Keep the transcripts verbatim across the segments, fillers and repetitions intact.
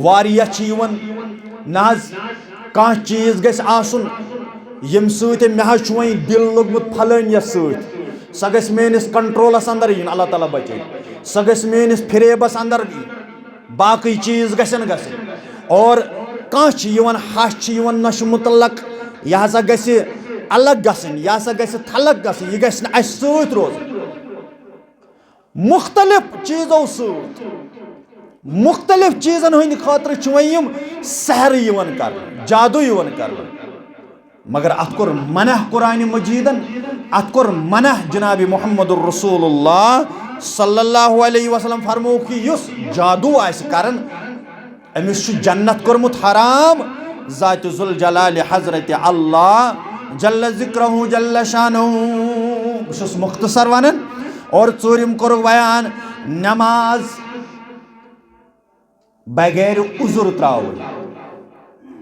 واریاہ چھِ یِوان، نہ حظ، کانٛہہ چیٖز گژھِ آسُن، ییٚمہِ سۭتۍ مےٚ حظ چھُ وۄنۍ دِل لوٚگمُت پھلٲنِیَس سۭتۍ، سۄ گژھِ میٲنِس کنٹرولَس اندر یِنۍ، اللہ تعالیٰ بچٲیِن، سۄ گژھِ میٲنِس فریبَس اندر یِنۍ، باقٕے چیٖز گژھن گژھٕنۍ۔ اور کانٛہہ چھِ یِوان، ہَش چھِ یِوان، نشہٕ مُتعلق، یہِ ہسا گژھِ الگ گژھٕنۍ، یہِ ہسا گژھِ تھلک گژھٕنۍ، یہِ گژھِ نہٕ اَسہِ سۭتۍ روزُن۔ مختلف چیزو سۭتۍ، مختلف چیزن ہٕنٛدِ خٲطرٕ چھِ وۄنۍ یِم سحر یِوان کرنہٕ، جادو یِوان کرنہٕ۔ مگر اتھ کوٚر منع قرآن مجیدن، اتھ کوٚر منع جناب محمد رسول اللہ صلی اللہ علیہ وسلم فرموو کہ یُس جادو آسہِ کران، أمِس چھُ جنت کوٚرمُت حرام۔ ذات ذوالجلال حضرت اللہ جل ذکرہ جل شانہ۔ بہٕ چھُس مختصر ونان۔ اور ژوٗرِم کوٚرُکھ بیان، نماز بغیر عذر تراوٕنۍ،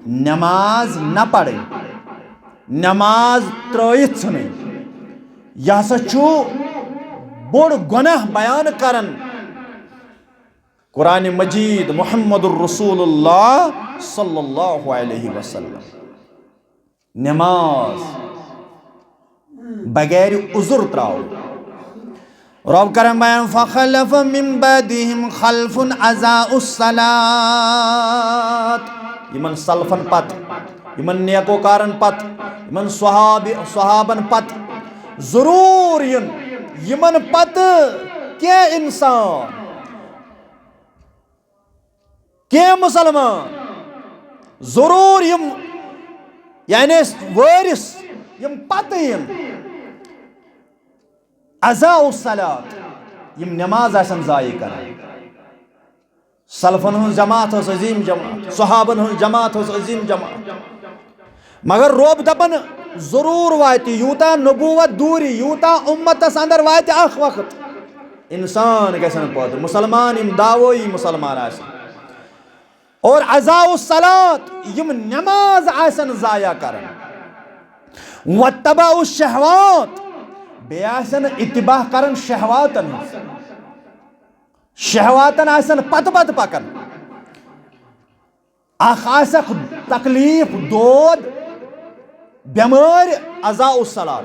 نماز نہ پرٕنۍ، نماز ترٲیِتھ ژھٕنٕنۍ۔ یہِ ہسا چھُ بوٚڑ گۄناہ بیان کران۔ قرآن مجید، محمد رسول اللہ صلی اللہ علیہ وسلم۔ نماز بغیر عذر تراو۔ رب کرن بیان، فخلف من بعدهم خلف اضاعوا الصلاة۔ یِمن سلفن پتہٕ، یِمن نیکوکارن پتہٕ، یِمن صحابی، صحابن پتہٕ ضروٗر یِن، یِمن پتہٕ کینٛہہ انسان، کینٛہہ مسلمان ضروٗر یِم، یعنی وٲرِث یِم پتہٕ یِن، اضاعوا الصلاة، یِم نماز آسن ضایع کران۔ سلفن ہٕنٛز جماعت ٲس عظیٖم جماعت، صحابن ہٕنٛز جماعت ٲس عظیٖم جماعت۔ مگر رۄب دپان، ضروٗر واتہِ، یوٗتاہ نبوت دوٗرِ، یوٗتاہ اُمتس اندر واتہِ اکھ وقت، انسان گژھن پٲدٕ، مسلمان، یِم دعوٲیی مسلمان آسن۔ اور اضاعوا الصلاة، یِم نماز آسن ضایع کران۔ واتبعوا الشهوات، بیٚیہِ آسن اتباع کران شہواتن ہٕنٛز۔ شہواتن آسن پتہٕ پتہٕ پکان۔ اکھ آسکھ تکلیف، دود، بیمٲرۍ، اضاعوا الصلاة۔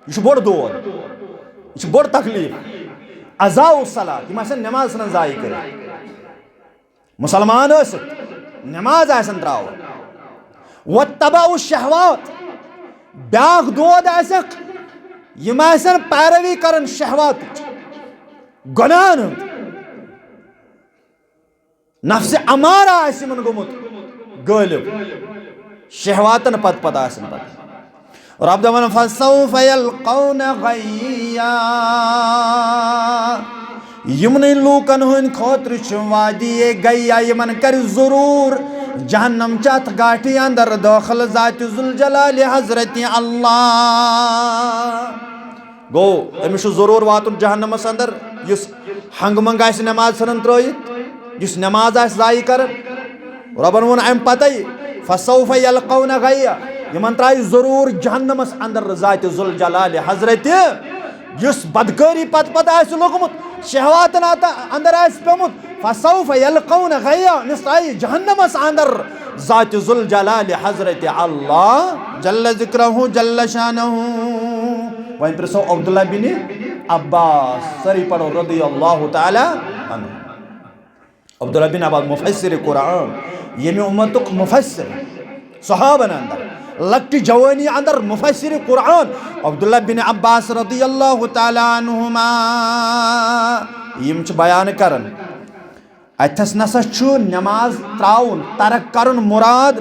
یہِ چھُ بوٚڑ دود، یہِ چھُ بوٚڑ تکلیف۔ اضاعوا الصلاة، یِم آسن نماز ژھٕنان ضایع کٔرِتھ۔ مسلمان ٲسِتھ، نماز آسن تراوان۔ واتبعوا الشهوات، بیاکھ دود آسکھ، یِم آسن پیروی کران شہواتٕچ، گۄناہن ہٕنٛز۔ نفس امارہ آسہِ یِمن گوٚمُت غٲلب، شہواتن پتہٕ پتہٕ آسن پتہٕ۔ رب دپان، فسوف یلقون غیا۔ یِمنٕے لوٗکن ہٕنٛدۍ خٲطرٕ چھُ وادی غیا، یِمن کرِ ضروٗر جہنم چہِ اتھ گاٹھِ اندر دٲخل ذات ذوالجلال حضرت اللہ۔ گوٚو، أمِس چھُ ضروٗر واتُن جہنمس اندر، یُس ہنگہٕ منگہٕ آسہِ نماز ژھٕنان ترٲیِتھ، یُس نماز آسہِ ضایع کران۔ رۄبن ووٚن امہِ پتے، فسوف یلقون غیا، یِمن ترایہِ ضروٗر جہنمس اندر ذات ذوالجلال حضرت، یُس بدکٲری پتہٕ پتہٕ آسہِ لوٚگمُت، شہواتن ات-، اندر آسہِ پیومُت، فسوف یلقون غیا، أمِس ترایہِ جہنمس اندر ذات ذوالجلال حضرت اللہ جل ذکرہ جل شانہ۔ وۄنۍ پرژھو عبداللہ بن عباس، سٲری پرو رضی اللہ تعالیٰ عنہ۔ عبداللہ بن عباس مفسر قرآن، ییٚمہِ امتُک مفسر، صحابن اندر، لۄکٹہِ جوانی اندر مفسر قرآن، عبداللہ بن عباس رضی اللہ تعالیٰ عنہما، یِم چھِ بیان کران، اتھس نسا چھُ نماز تراوُن، ترک کرُن مراد۔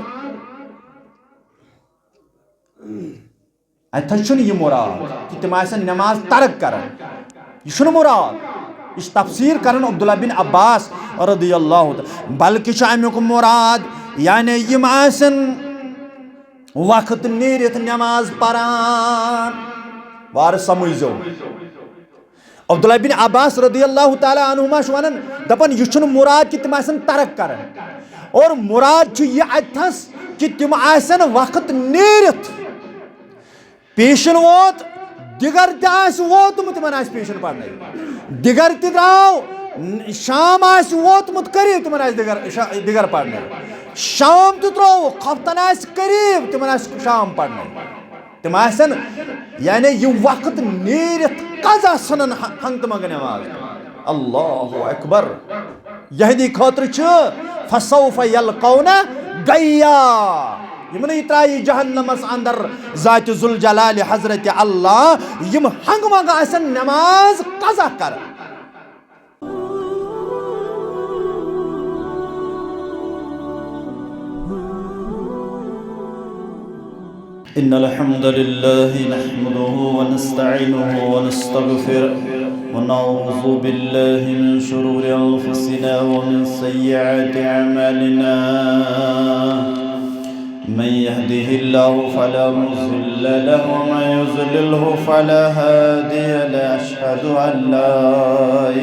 اتھس چھُنہٕ یہِ مراد کہِ تِم آسن نماز ترک کران۔ یہِ چھُنہٕ مراد۔ یہِ چھُ تفسیر کران عبداللہ بن عباس رضی اللہ تعالیٰ۔ بلکہِ چھُ امیُک مراد، یعنی یِم آسن وقت نیٖرِتھ نماز پران۔ وارٕ سمجھزیو۔ عبداللہ بن عباس رضی اللہ تعالیٰ عنہما چھُ ونان، دپان، یہِ چھُنہٕ مراد کہِ تِم آسن ترک کران، اور مراد چھُ یہِ اتھس کہِ تِم آسن وقت نیٖرِتھ پیشن ووت، دِگر تہِ آسہِ ووتمُت، تِمن آسہِ پیشن پرنَے، دِگر تہِ درٛاو، شام آسہِ ووتمُت قریب، تِمن آسہِ دِگر، شا-، دِگر پرنَے۔ شام تہِ ترٛووُکھ، خۄفتن آسہِ قریب، تِمن آسہِ شام پرنَے۔ تِم آسن، یعنی، یہِ وقت نیٖرِتھ قضا ژھٕنن ہ-، ہنگتہٕ منگہٕ نٮ۪ماز۔ اللہ اکبر۔ یہندِ خٲطرٕ چھُ فسوف یلقون غیا۔ یِمن یہِ ترٛایہِ جہنمس اندر ذاتِ ذوالجلال حضرت اللہ، یِم ہنگہٕ منگہٕ آسن نٮ۪ماز قضا کران۔ إن الحمد لله نحمده ونستعينه ونستغفره، ونعوذ بالله من شرور أنفسنا ومن سيئات أعمالنا. من يهده الله فلا مضل له، ومن يضلله فلا هادي له. أشهد أن لا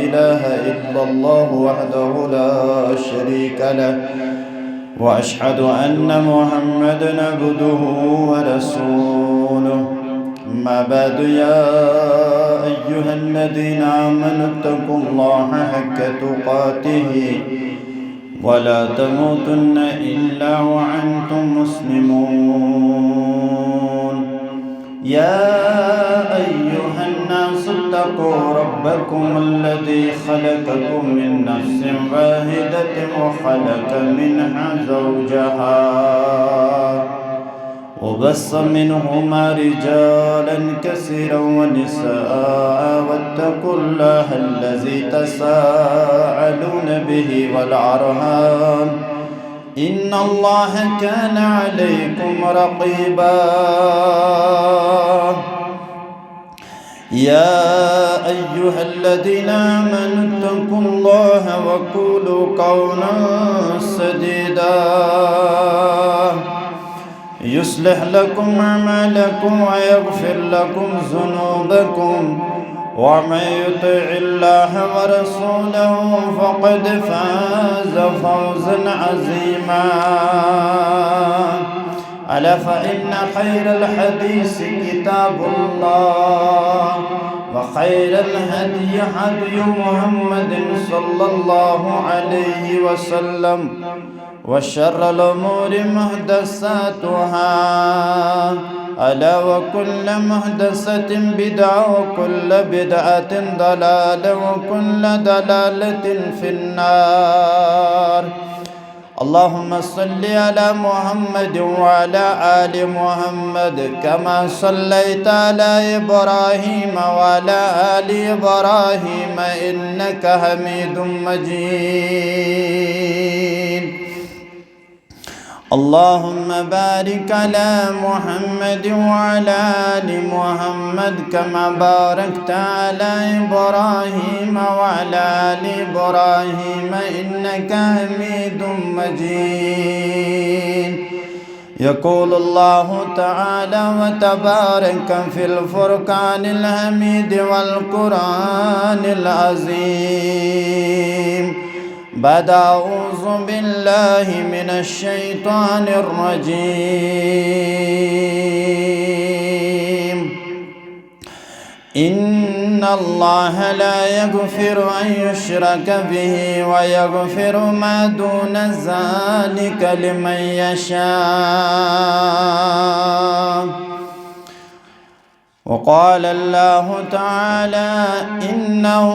إله إلا الله وحده لا شريك له، وأشهد أن محمدا عبده ورسوله. أما بعد، يا أيها الذين آمنوا اتقوا الله حق تقاته ولا تموتن إلا وأنتم مسلمون. يا أيها الناس اتقوا ربكم الذي خلقكم من نفس واحدة وخلق منها زوجها وبث منهما رجالا كثيرا ونساء، واتقوا الله الذي تساءلون به والأرحام، إن الله كان عليكم رقيبا. يا أيها الذين آمنوا اتقوا الله وقولوا قولا سديدا، يصلح لكم أعمالكم ويغفر لكم ذنوبكم، ومن يطع الله ورسوله فقد فاز فوزا عظيما. ألا فإن خير الحديث كتاب الله، وخير الهدي هدي محمد صلى الله عليه وسلم، وشر الأمور محدثاتها، ألا وكل محدثة بدعة، وكل بدعة ضلالة، وكل ضلالة في النار. اللهم صل على محمد وعلى آل محمد كما صليت على إبراهيم وعلى آل إبراهيم إنك حميد مجيد. اللهم بارك على محمد وعلى آل محمد كما باركت على إبراهيم وعلى آل إبراهيم إنك حميد مجيد. يقول الله تعالى وتبارك في الفرقان الحميد والقرآن العظيم بعد أعوذ بالله من الشيطان الرجيم. إن الله لا يغفر أن يشرك به ويغفر ما دون ذلك لمن يشاء. وقال الله تعالى: إنه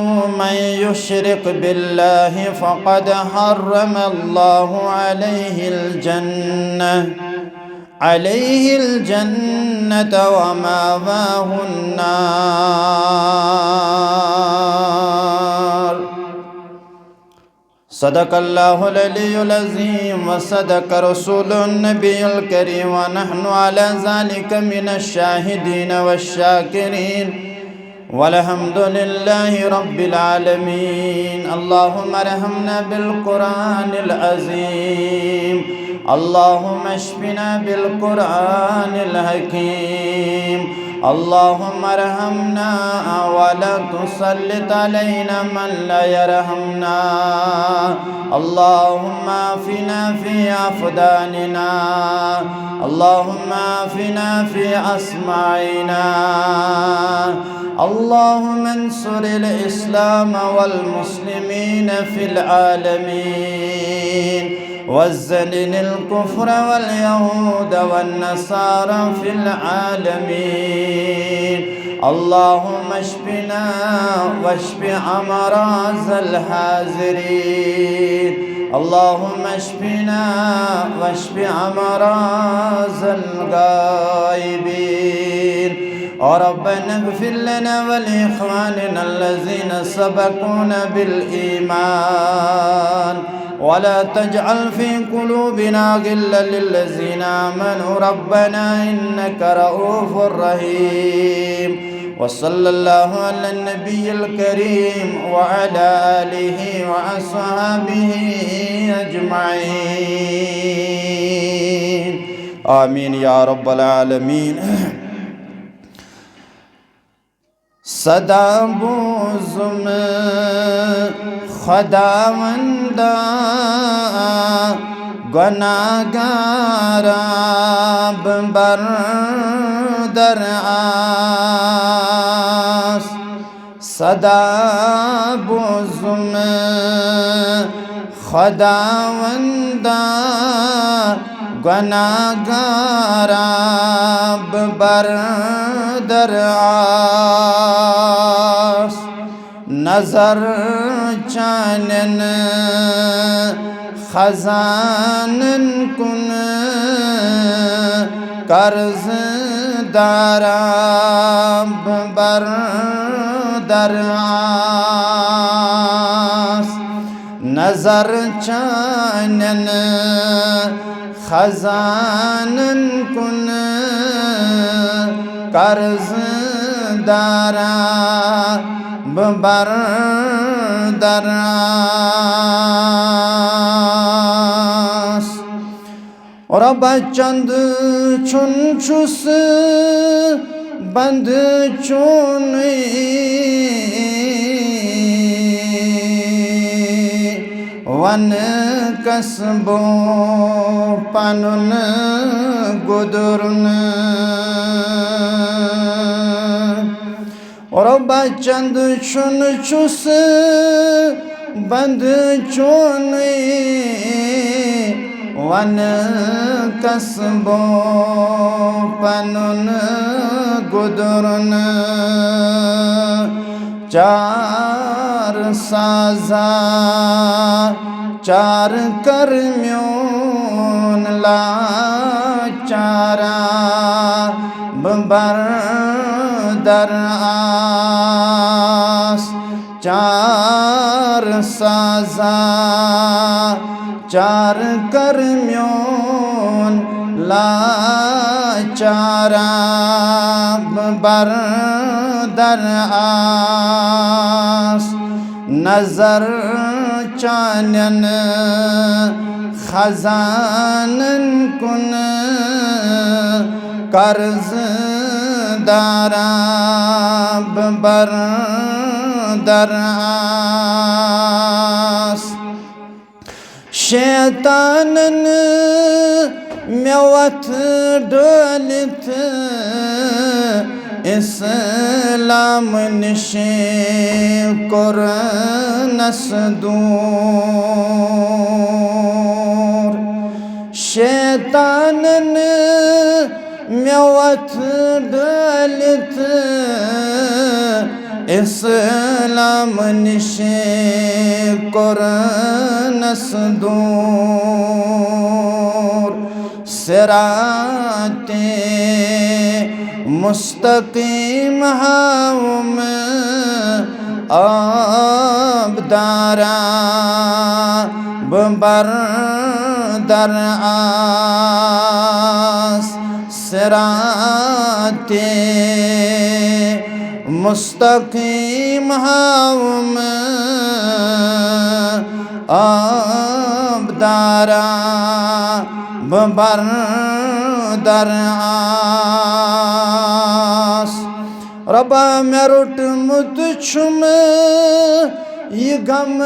من يشرك بالله فقد حرم الله عليه الجنة، عليه الجنة ومأواه النار. صدق الله العلي العظيم وصدق رسوله النبي الكريم، ونحن على ذلك من الشاهدين والشاكرين، والحمد لله رب العالمين. اللهم ارحمنا بالقرآن العظيم، اللهم اشفنا بالقرآن الحكيم، اللهم ارحمنا ولا تسلط علينا من لا يرحمنا. اللهم عافنا في أبداننا، اللهم عافنا في أسماعنا، اللهم انصر الإسلام والمسلمين في العالمين، وذلل الكفر واليهود والنصارى في العالمين. اللهم اشفنا واشف أمراض الحاضرين. اللهم اشفنا واشف أمراض الغائبين. ربنا اغفر لنا ولإخواننا الذين سبقونا بالإيمان ولا تجعل في قلوبنا غلا للذين آمنوا ربنا إنك رؤوف رحيم. وصلى الله على النبي الكريم وعلى آله وأصحابه أجمعين. آمين يا رب العالمين. صدا بوزم خداوندا، گناہگارا ببر در آس. صدا بوزم خداوندا، گناہگارا ببر در آس. نظر چانن خزانن کن، قرض دارا ببر در آس. نظر چانن خزانن کن، قرض دارا ببر در آس. رۄبا چند چون چھُس بند چونُے، ون کس بہٕ پنُن گُدُرُن۔ رۄبا چند چون چھُس بند چونُے، ون کس بہٕ پنُن گُدُرُن۔ چار سازا چار کر میون لاچارا ببر در آس۔ چار سازا چار کر میون لاچارا ببر در آس۔ نظر چانن خزانن کن، قرض دارا ببر در آس۔ شیطانن مےٚ وتھ ڈٲلِتھ، اسلام نِش کوٚرنس دوٗر۔ شیطانن مےٚ وتھ ڈٲلِتھ، اسلام نِش کوٚرنس دوٗر۔ صراط مستقیم ہاوُم آب دارا ببر در آس۔ صراط مستقیم ہاوُم آب دارا ببر در آس۔ رۄبا مےٚ روٚٹمُت چھُم یہِ غم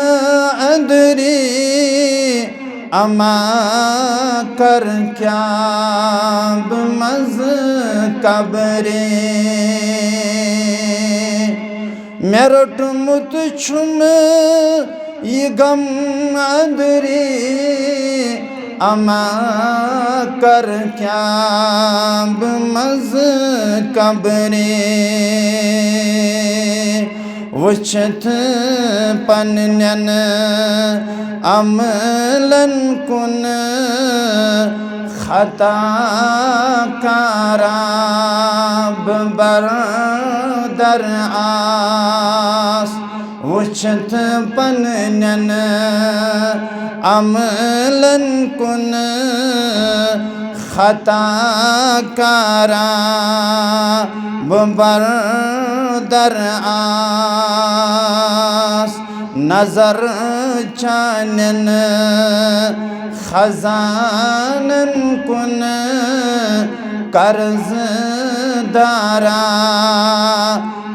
أنٛدری، اما کر کیٛاہ بہٕ منٛز قبرِ۔ مےٚ روٚٹمُت چھُم یہِ غم أنٛدری، اما کر کیٛاہ بہٕ منٛزٕ قبرِ۔ وٕچھِتھ پننٮ۪ن عملن کُن، خطا کارا بہٕ بردر آس۔ وٕچھِتھ پننٮ۪ن عملن کُن، خطا کارا بہٕ بردر آس۔ نظر چانٮ۪ن خزانن کُن، قرض دارا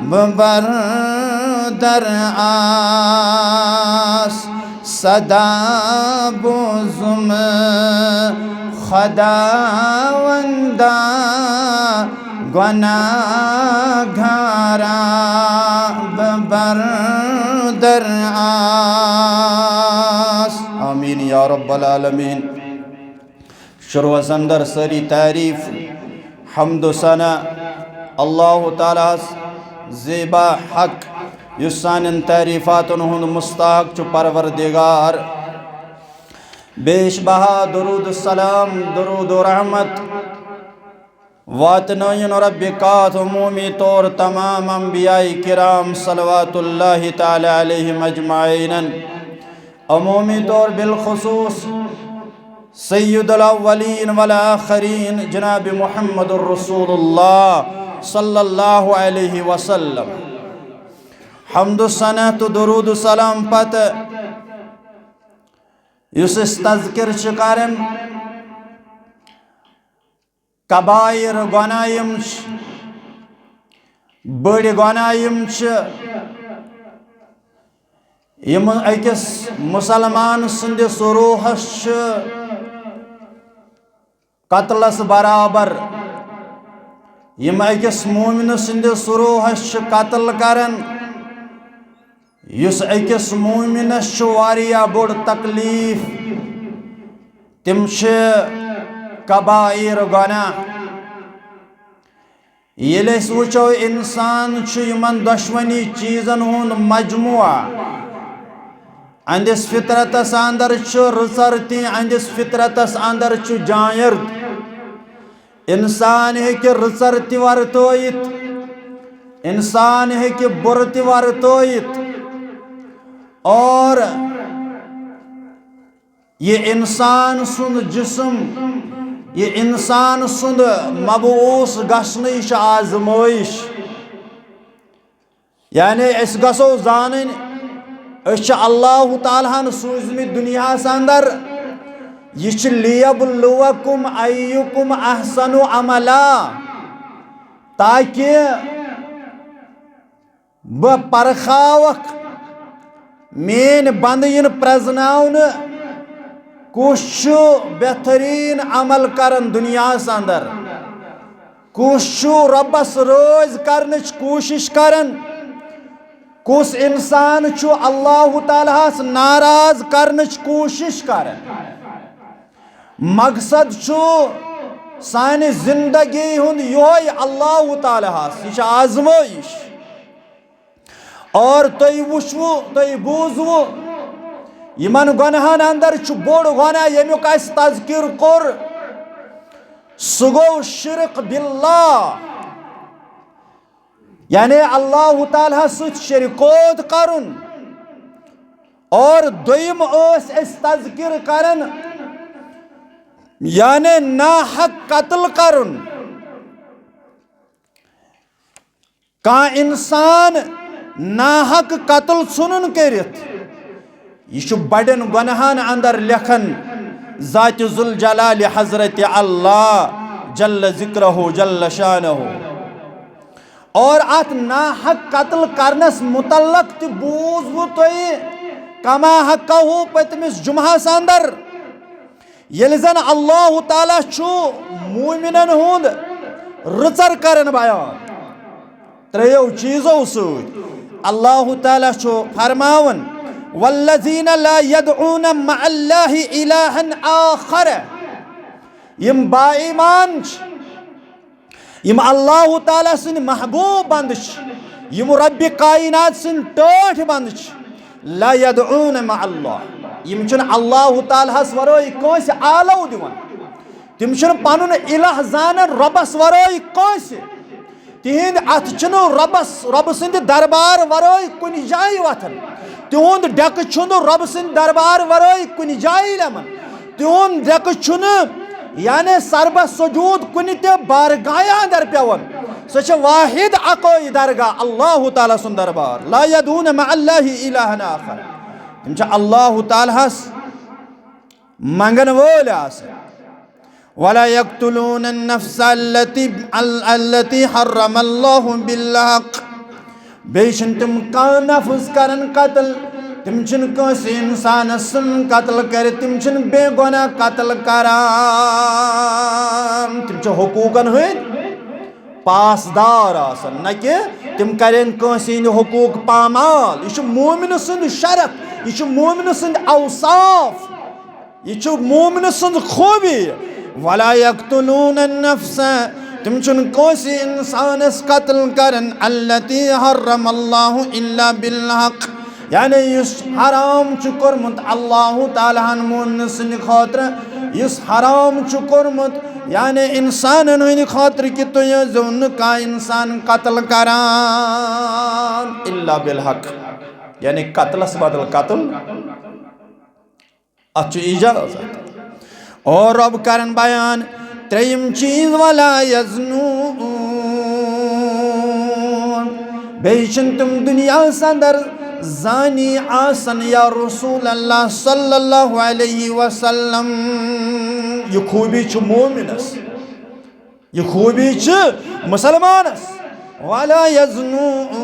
بہٕ بردر آس۔ صدا بوزُم خداوندا، گۄناہ گارا بہٕ بردر آس۔ آمین یا رب العالمین۔ شروعس اندر سٲری تعریف، حمد و ثنا اللہ تعالیٰ ہس زیبا حق، یُس سانٮ۪ن تعریفاتن ہُنٛد مستحق چھُ، پروردگار۔ بیش بہا درود السلام، درود و رحمت واتنٲیِن ربِ کاتھ عمومی طور تمام انبیاء کرام صلوات اللہ تعالیٰ علیہم اجمعین، عمومی طور بالخصوص سید الاولین والآخرین جناب محمد الرسول اللہ صلی اللہ علیہ وسلم۔ حمد و ثنا تہٕ درود و سلام پتہٕ یُس أسۍ تذکر چھِ کران، کبائر گۄناہ یِم چھِ، بٔڑۍ گۄناہ یِم چھِ، یِم أکِس مُسلمان سٕنٛدِس روحس چھِ قتلس برابر، یِم أکِس مومنہٕ سٕنٛدِس روحس چھِ قتل کران، یُس أکِس مومنس چھُ واریاہ بوٚڑ تکلیف، تِم چھِ کبائر گۄناہ۔ ییٚلہِ أسۍ وٕچھو، انسان چھُ یِمن دۄشوٕنی چیٖزن ہُنٛد مجموعہ۔ أہنٛدِس فطرتس اندر چھُ رٕژر تہِ، أہنٛدِس فطرتس اندر چھُ جانٛیر تہِ۔ انسان ہیٚکہِ رٕژر تہِ ورتٲیِتھ، انسان ہیٚکہِ بُرٕ تہِ ورتٲیِتھ۔ اور یہِ انسان سُنٛد جسم، یہِ انسان سُنٛد مبعوث گژھنہٕ، یہِ چھِ آزمٲیش۔ یعنی أسۍ گژھو زانٕنۍ، أسۍ چھِ اللہ تعالیٰ ہن سوٗزمٕتۍ دُنیاہس اندر۔ یہِ چھِ لیبلوکم ایکم احسن عملا، تاکہِ بہٕ پرکھاوکھ، میٲنۍ بندٕ یِن پرزناونہٕ، کُس چھُ بہتریٖن عمل کران دُنیاہس اندر، کُس چھُ رۄبس رٲضۍ کرنٕچ کوٗشش کران، کُس انسان چھُ اللہ تعالیٰ ہس ناراض کرنٕچ کوٗشش کران۔ مقصد چھُ سانہِ زندگی ہُنٛد یِہوٚے اللہ تعالیٰ ہس، یہِ چھِ آزمٲیش۔ اور تُہۍ وٕچھوٕ، تُہۍ بوٗزوٕ، یِمن گۄناہن اندر چھُ بوٚڑ گۄناہ، ییٚمیُک اَسہِ تذکر کوٚر، سُہ گوٚو شرک باللہ، یعنی اللہ تعالیٰ ہس سۭتۍ شریکوت کرُن۔ اور دوٚیِم ٲسۍ أسۍ تذکر کران، یعنی ناحق قتل کرُن۔ کانٛہہ انسان ناحق قتل ژھُنُن کٔرِتھ، یہِ چھُ بڑٮ۪ن گۄناہن اندر لیکھان ذات ذوالجلال حضرت اللہ جل ذکرہ جل شانہ۔ اور اتھ ناحق قتل کرنس متعلق تہِ بوٗزوٕ تۄہہِ کما حقہ پٔتمِس جمعہس اندر، ییٚلہِ زن اللہ تعالیٰ چھُ مومنن ہُنٛد رٕژر کران بیان ترٛیٚیو چیٖزو سۭتۍ۔ اللہ تعالیٰ چھُ فرماوان، والذین لا یدعون مع اللہ الہا آخر، یِم با ایمان چھِ، یِم اللہ تعالیٰ سٕنٛدۍ محبوب بندٕ چھِ، یِم رب کائنات سٕنٛدۍ ٹٲٹھۍ بندٕ چھِ، لا یدعون مع اللہ، یِم چھِنہٕ اللہ تعالیٰ ہس ورٲے کٲنٛسہِ آلو دِوان۔ تِم چھِنہٕ پنُن الہ زانان رۄبس ورٲے کٲنٛسہِ۔ تِہنٛدۍ اتھٕ چھِنہٕ رۄبس، رۄبہٕ سٕنٛدِ دربار ورٲے کُنہِ جایہِ وۄتھان۔ تِہُنٛد ڈیکہٕ چھُنہٕ رۄبہٕ سٕنٛدِ دربار ورٲے کُنہِ جایہِ لمان۔ تِہُنٛد ڈیکہٕ چھُنہٕ، یعنی سربہ سجود، کُنہِ تہِ بارگاہ اندر پیوان۔ سۄ چھِ واحد اکوے درگاہ، اللہ تعالیٰ سُنٛد دربار۔ لا یدعون مع اللہ الہا آخر۔ تِم چھِ اللہ تعالیٰ ہس منگن وٲلۍ آسان۔ ولا یقتلون النفس التي، ال-، التي حرم الله بالحق۔ بیٚیہِ چھِنہٕ تِم کانٛہہ نفس کران قتل، تِم چھِنہٕ کٲنٛسہِ انسانس ژھٕنان قتل کٔرِتھ، تِم چھِنہٕ بے گۄناہ قتل کران، تِم چھِ حقوٗقن ہٕنٛدۍ پاسدار آسان، نہ کہِ تِم کرن کٲنٛسہِ ہٕنٛدۍ حقوٗق پامال۔ یہِ چھُ مومنہٕ سُنٛد شرف، یہِ چھُ مومنہٕ سُنٛد اوصاف۔ یہِ چھُ مومنہٕ سٕنٛز خوٗبی۔ ولا یقتلون النفس، تِم چھِنہٕ کٲنٛسہِ اِنسانَس قتل کران، التي حرم الله الا بالحق، یعنی یُس حرام چھُ کوٚرمُت اللہ تعالیٰ ہَن مومنہٕ سٕنٛدِ خٲطرٕ، یُس حرام چھُ کوٚرمُت یعنی اِنسانَن ہٕنٛدِ خٲطرٕ کہِ تُہۍ ٲسۍزیو نہٕ کانٛہہ اِنسان قتل کران الا بالحق، یعنی قتلَس بدل قتل۔ اتھ چھُ اجازت۔ اور رب کرن بیان ترٛیٚیِم چیٖز، ولا یزنون۔ بیٚیہِ چھِنہٕ تِم دُنیاہس اندر زانی آسان یا رسول اللہ صلی اللہ علیہ وسلم۔ یہِ خوٗبی چھِ مومنس۔ یہِ خوٗبی چھِ مُسلمانس۔ ولا یزنون۔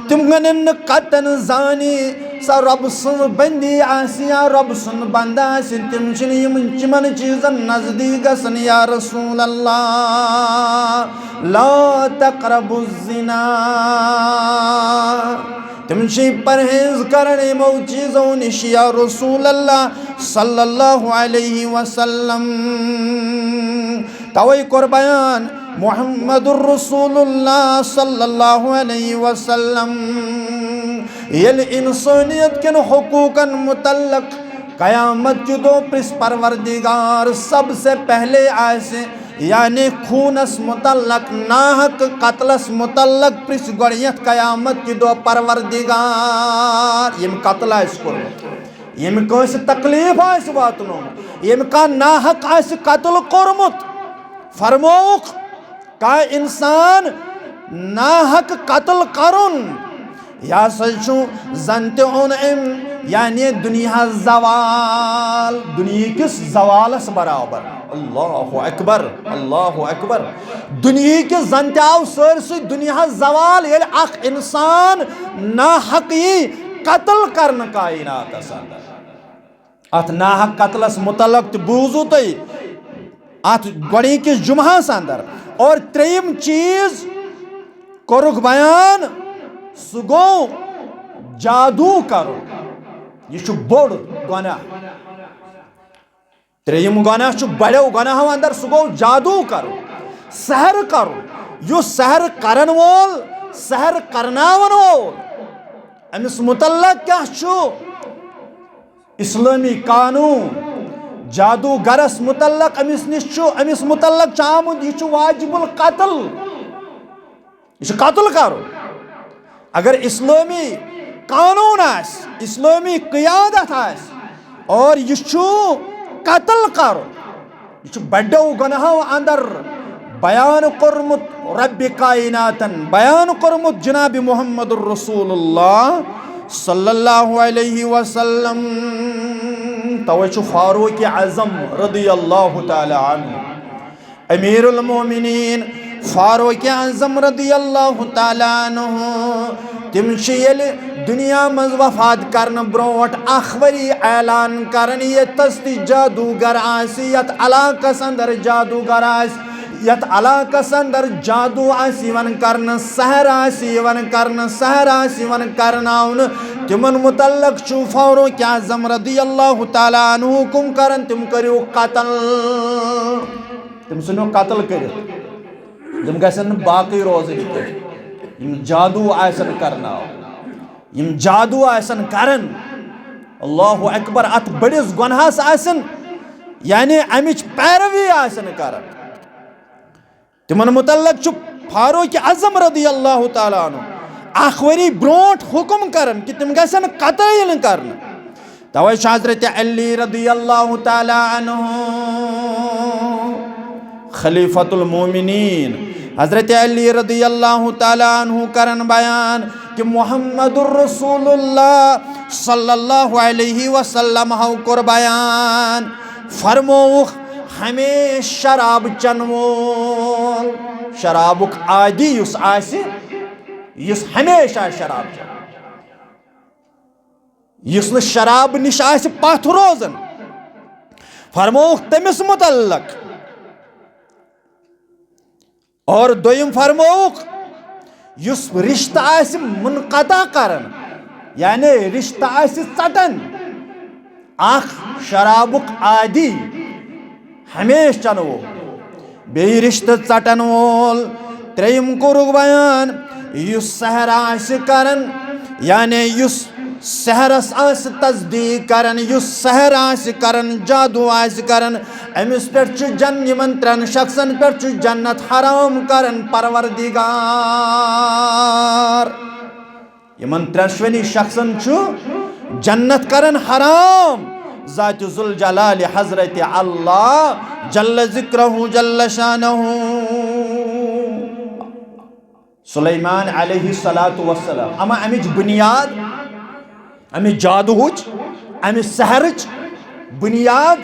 تِم گنن نہٕ قطعاً زانی سۄ رۄب سٕنٛز بندی آسہِ یا رۄب سُنٛد بندٕ آسہِ۔ تِم چھِنہٕ یِمن، یِمن چیٖزن نزدیٖک گژھان یا رسول اللہ۔ لا تقربوا الزنا۔ تِم چھِ پرہیز کران یِمو چیٖزو نِش یا رسول اللہ صلی اللہ علیہ وسلم۔ توے کوٚر بیان محمد رسول اللہ صلی اللہ علیہ وسلم۔ ییٚلہِ انسٲنیت کٮ۪ن حقوٗقن متعلق قیامت کہِ دۄہ پرٛژھِ پروردگار سب سے پہلے آسہِ، یعنی خوٗنس متعلق، ناحق قتلس متعلق پرٛژھِ گۄڈٕنیتھ قیامت کہِ دۄہ پروردگار، ییٚمۍ قتل آسہِ کوٚرمُت، ییٚمۍ کٲنٛسہِ تکلیف آسہِ واتنومُت، ییٚمۍ کانٛہہ ناحق آسہِ قتل کوٚرمُت۔ فرمووُکھ، کانٛہہ انسان ناحق قتل کرُن، یہِ ہسا چھُ زن تہِ اوٚن أمۍ، یعنی دُنیاہس زوال، دُنیہکِس زوالس برابر۔ اللہ اکبر، اللہ اکبر۔ دُنیہکِس زن تہِ آو سٲرسٕے دُنیاہس زوال، ییٚلہِ اکھ انسان ناحق یی قتل کرنہٕ کائناتس اندر۔ اتھ ناحق قتلس متعلق تہِ بوٗزوٕ تۄہہِ اتھ گۄڈٕنِکِس جمعہس اندر۔ اور ترٛیٚیِم چیٖز کوٚرُکھ بیان، سُہ گوٚو جادو کرُن۔ یہِ چھُ بوٚڑ گۄناہ۔ ترٛیٚیِم گۄناہ چھُ بڑیو گۄناہو اندر، سُہ گوٚو جادو کرُن، سحر کرُن۔ یُس سحر کرن وول، سحر کرناون وول، أمِس متعلق کیٛاہ چھُ؟ اسلٲمی قانوٗن جادوٗگرس مُتعلق أمِس نِش چھُ، أمِس مُتعلق چھُ آمُت، یہِ چھُ واجب القتل، یہِ چھُ قتل کرُن۔ اگر اسلٲمی قانوٗن آسہِ، اسلٲمی قیادت آسہِ اور یہِ چھُ قتل کرُن، یہِ چھُ بڑیو گۄناہو اندر بیان کوٚرمُت رب کائناتن، بیان کوٚرمُت جناب محمد رسول اللہ صلی اللہ علیہ وسلم۔ توے چھُ فاروق اعظم رضی اللہ تعالی عنہ، امیر المومنین فاروق اعظم رضی اللہ تعالی عنہ، تِم چھِ ییٚلہِ دُنیا منٛز وفات کرنہٕ برونٛٹھ اکھ ؤری اعلان کران، ییٚتَس تہِ جادوٗگر آسہِ، یَتھ علاقَس اندر جادوٗگر آسہِ، یتھ علاقس اندر جادو آسہِ یِوان کرنہٕ، سحر آسہِ یِوان کرنہٕ، سحر آسہِ یِوان کرناونہٕ، تِمن متعلق چھُ فاروق اعظم رضی اللہ تعالیٰ عنہ حکم کران، تِم کٔرِو قتل۔ تِم ژھٕنِو قتل کٔرِتھ، تِم گژھن نہٕ باقٕے روزٕنۍ کینٛہہ۔ یِم جادو آسن کرناو، یِم جادو آسن کران، اللہ اکبر، اتھ بٔڑِس گۄنہس آسن، یعنی امِچ پیروی آسن کران۔ تِمن متعلق چھُ فاروق اعظم رضی اللہ تعالیٰ عنہ اکھ ؤری برونٹھ حکم کران کہِ تِم گژھن قتل کرنہٕ۔ توے چھُ حضرت علی رضی اللہ تعالیٰ عنہ، خلیفۃ المومنین، حضرت علی رضی اللہ تعالیٰ عنہ کران بیان کہ محمد الرسول اللہ صلی اللہ علیہ وسلم ہو کور بیان، فرمووُکھ، ہمیشہ شراب چن وول، شرابُک عادی یُس آسہِ، یُس ہمیشہ شراب چن، یُس نہٕ شراب نِش آسہِ پتھ روزان، فرمووُکھ تٔمِس متعلق۔ اور دوٚیِم فرمووُکھ، یُس رشتہٕ آسہِ منقطع کران، یعنی رشتہٕ آسہِ ژٹان، اکھ شرابُک عادی، ہمیشہ چنہٕ وول، بیٚیہِ رشتہٕ ژٹن وول۔ ترٛیٚیِم کوٚرُکھ بیان، یُس سحر آسہِ کران، یعنی یُس سحرس آسہِ تصدیق کران، یُس سحر آسہِ کران، جادو آسہِ کران، أمِس پٮ۪ٹھ چھُ جن-، یِمن ترٛٮ۪ن شخصن پٮ۪ٹھ چھُ جنت حرام کران پروردگار۔ یِمن ترٛٮ۪شوٕنی شخصن چھُ جنت کران حرام۔ ذات ذوالجلال حضرت اللہ جل ذکرہ جل شانہ۔ سلیمان علیہ الصلوۃ والسلام، اما امِچ بنیاد، امہِ جادوہٕچ، امہِ سحرٕچ بنیاد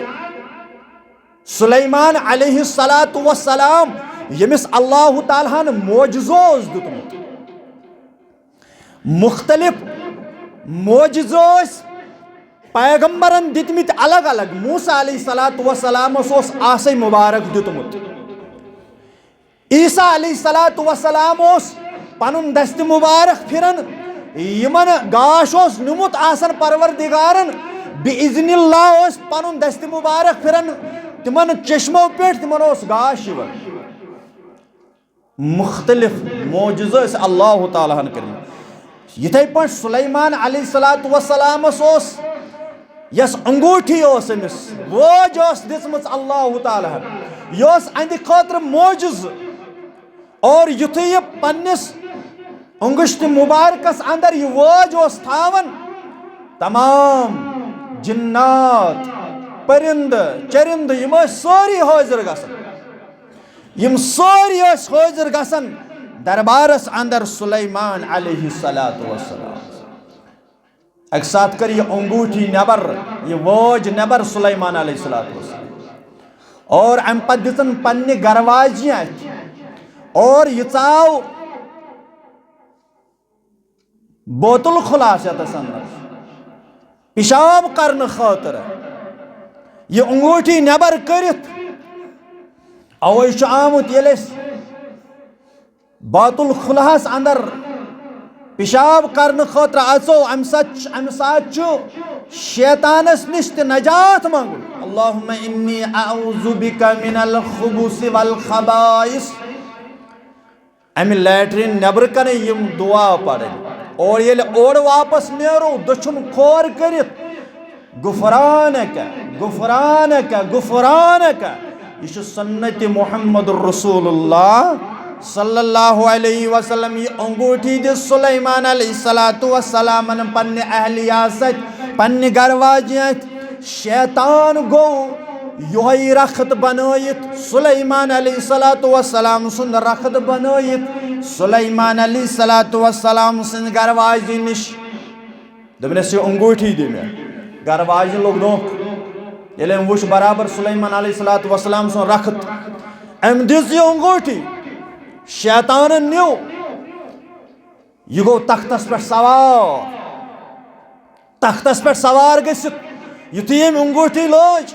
سلیمان علیہ الصلوۃ والسلام، ییٚمِس اللہ تعالیٰ ہن معجزٕ اوس دیُتمُت۔ مختلف معجزٕ ٲسۍ پیغمبرن دِتمٕتۍ الگ الگ۔ موسیٰ علیہ الصلوۃ والسلامس اوس آسے مبارک دیُتمُت۔ عیسیٰ علیہ الصلوۃ والسلام اوس پنُن دستِ مبارک پھران، یِمن گاش اوس نیومُت آسان پروردگارن، بِإِذْنِ اللہ اوس پنُن دستِ مبارک پھران تِمن چشمو پٮ۪ٹھ، تِمن اوس گاش یِوان۔ مختلف معجزٕ ٲسۍ اللہ تعالیٰ ہن کٔرمٕتۍ۔ یِتھے پٲٹھۍ سلیمان علیہ الصلوۃ والسلامس اوس، یۄس انگوٗٹھی اوس أمِس، وٲج ٲس دِژمٕژ اللہ تعالیٰ ہن، یہِ اوس اہندِ خٲطرٕ معجزٕ۔ اور یُتھُے یہِ پننِس انگشتِ مبارکس اندر یہِ وٲج اوس تھاوان، تمام جنات، پرندٕ، چرندٕ، یِم ٲسۍ سٲری حٲضِر گژھان۔ یِم سٲری ٲسۍ حٲضِر گژھان دربارس اندر سلیمان علیہ الصلوۃ والسلام۔ اکہِ ساتہٕ کٔر یہِ انگوٗٹھی نٮ۪بر، یہِ وٲج نٮ۪بر سلیمان علیہ الصلوۃ والسلام۔ اور امہِ پتہٕ دِژٕن پننہِ گرواجہِ اتھِ۔ اور یہِ ژاو بیت الخلاس یتس اندر پیشاب کرنہٕ خٲطرٕ۔ یہِ انگوٗٹھی نٮ۪بر کٔرِتھ، اوے چھُ آمُت، ییٚلہِ أسۍ بیت الخلاہس اندر پیشاب کرنہٕ خٲطرٕ اژو، امہِ ساتہٕ چھُ، امہِ ساتہٕ چھُ شیطانس نِش تہِ نجات منگُن۔ اللہم انی اعوذ بک من الخبث والخبائث۔ امہِ لیٹرین نیبرٕ کنہِ یِم دعا پرٕنۍ، اور ییٚلہِ اورٕ واپس نیرو، دٔچھُن کھور کٔرِتھ، غفرانک، غفرانک، غفرانک۔ یہِ چھُ سنت محمد رسول اللہ صلی اللہ علیہ وسلم۔ یہِ انگوٗٹھی دِژ سلیمان علیہ الصلوۃ والسلامن پننہِ اہلیہ سۭتۍ، پننہِ گرواجہِ اَتھِ۔ شیطان گوٚو یِہوٚے رخت بنٲیِتھ سلیمان علیہ الصلوۃ والسلام سُنٛد رخت بنٲیِتھ سلیمان علیہ الصلوۃ والسلام سٕنٛدِ گرواجہِ نِش۔ دوٚپنَس، "یہِ انگوٗٹھی دِ مےٚ۔" گرٕ واجہِ لوٚگ نوکھ۔ ییٚلہِ أمۍ وُچھ برابر سلیمان علیہ الصلوۃ والسلام سُنٛد رخت، أمۍ دِژ یہِ انگوٗٹھی۔ شیطانن نیوٗ۔ یہِ گوٚو تختس پٮ۪ٹھ سوار۔ تختس پٮ۪ٹھ سوار گٔژھِتھ یُتھُے أمۍ انگوٗٹھی لٲج،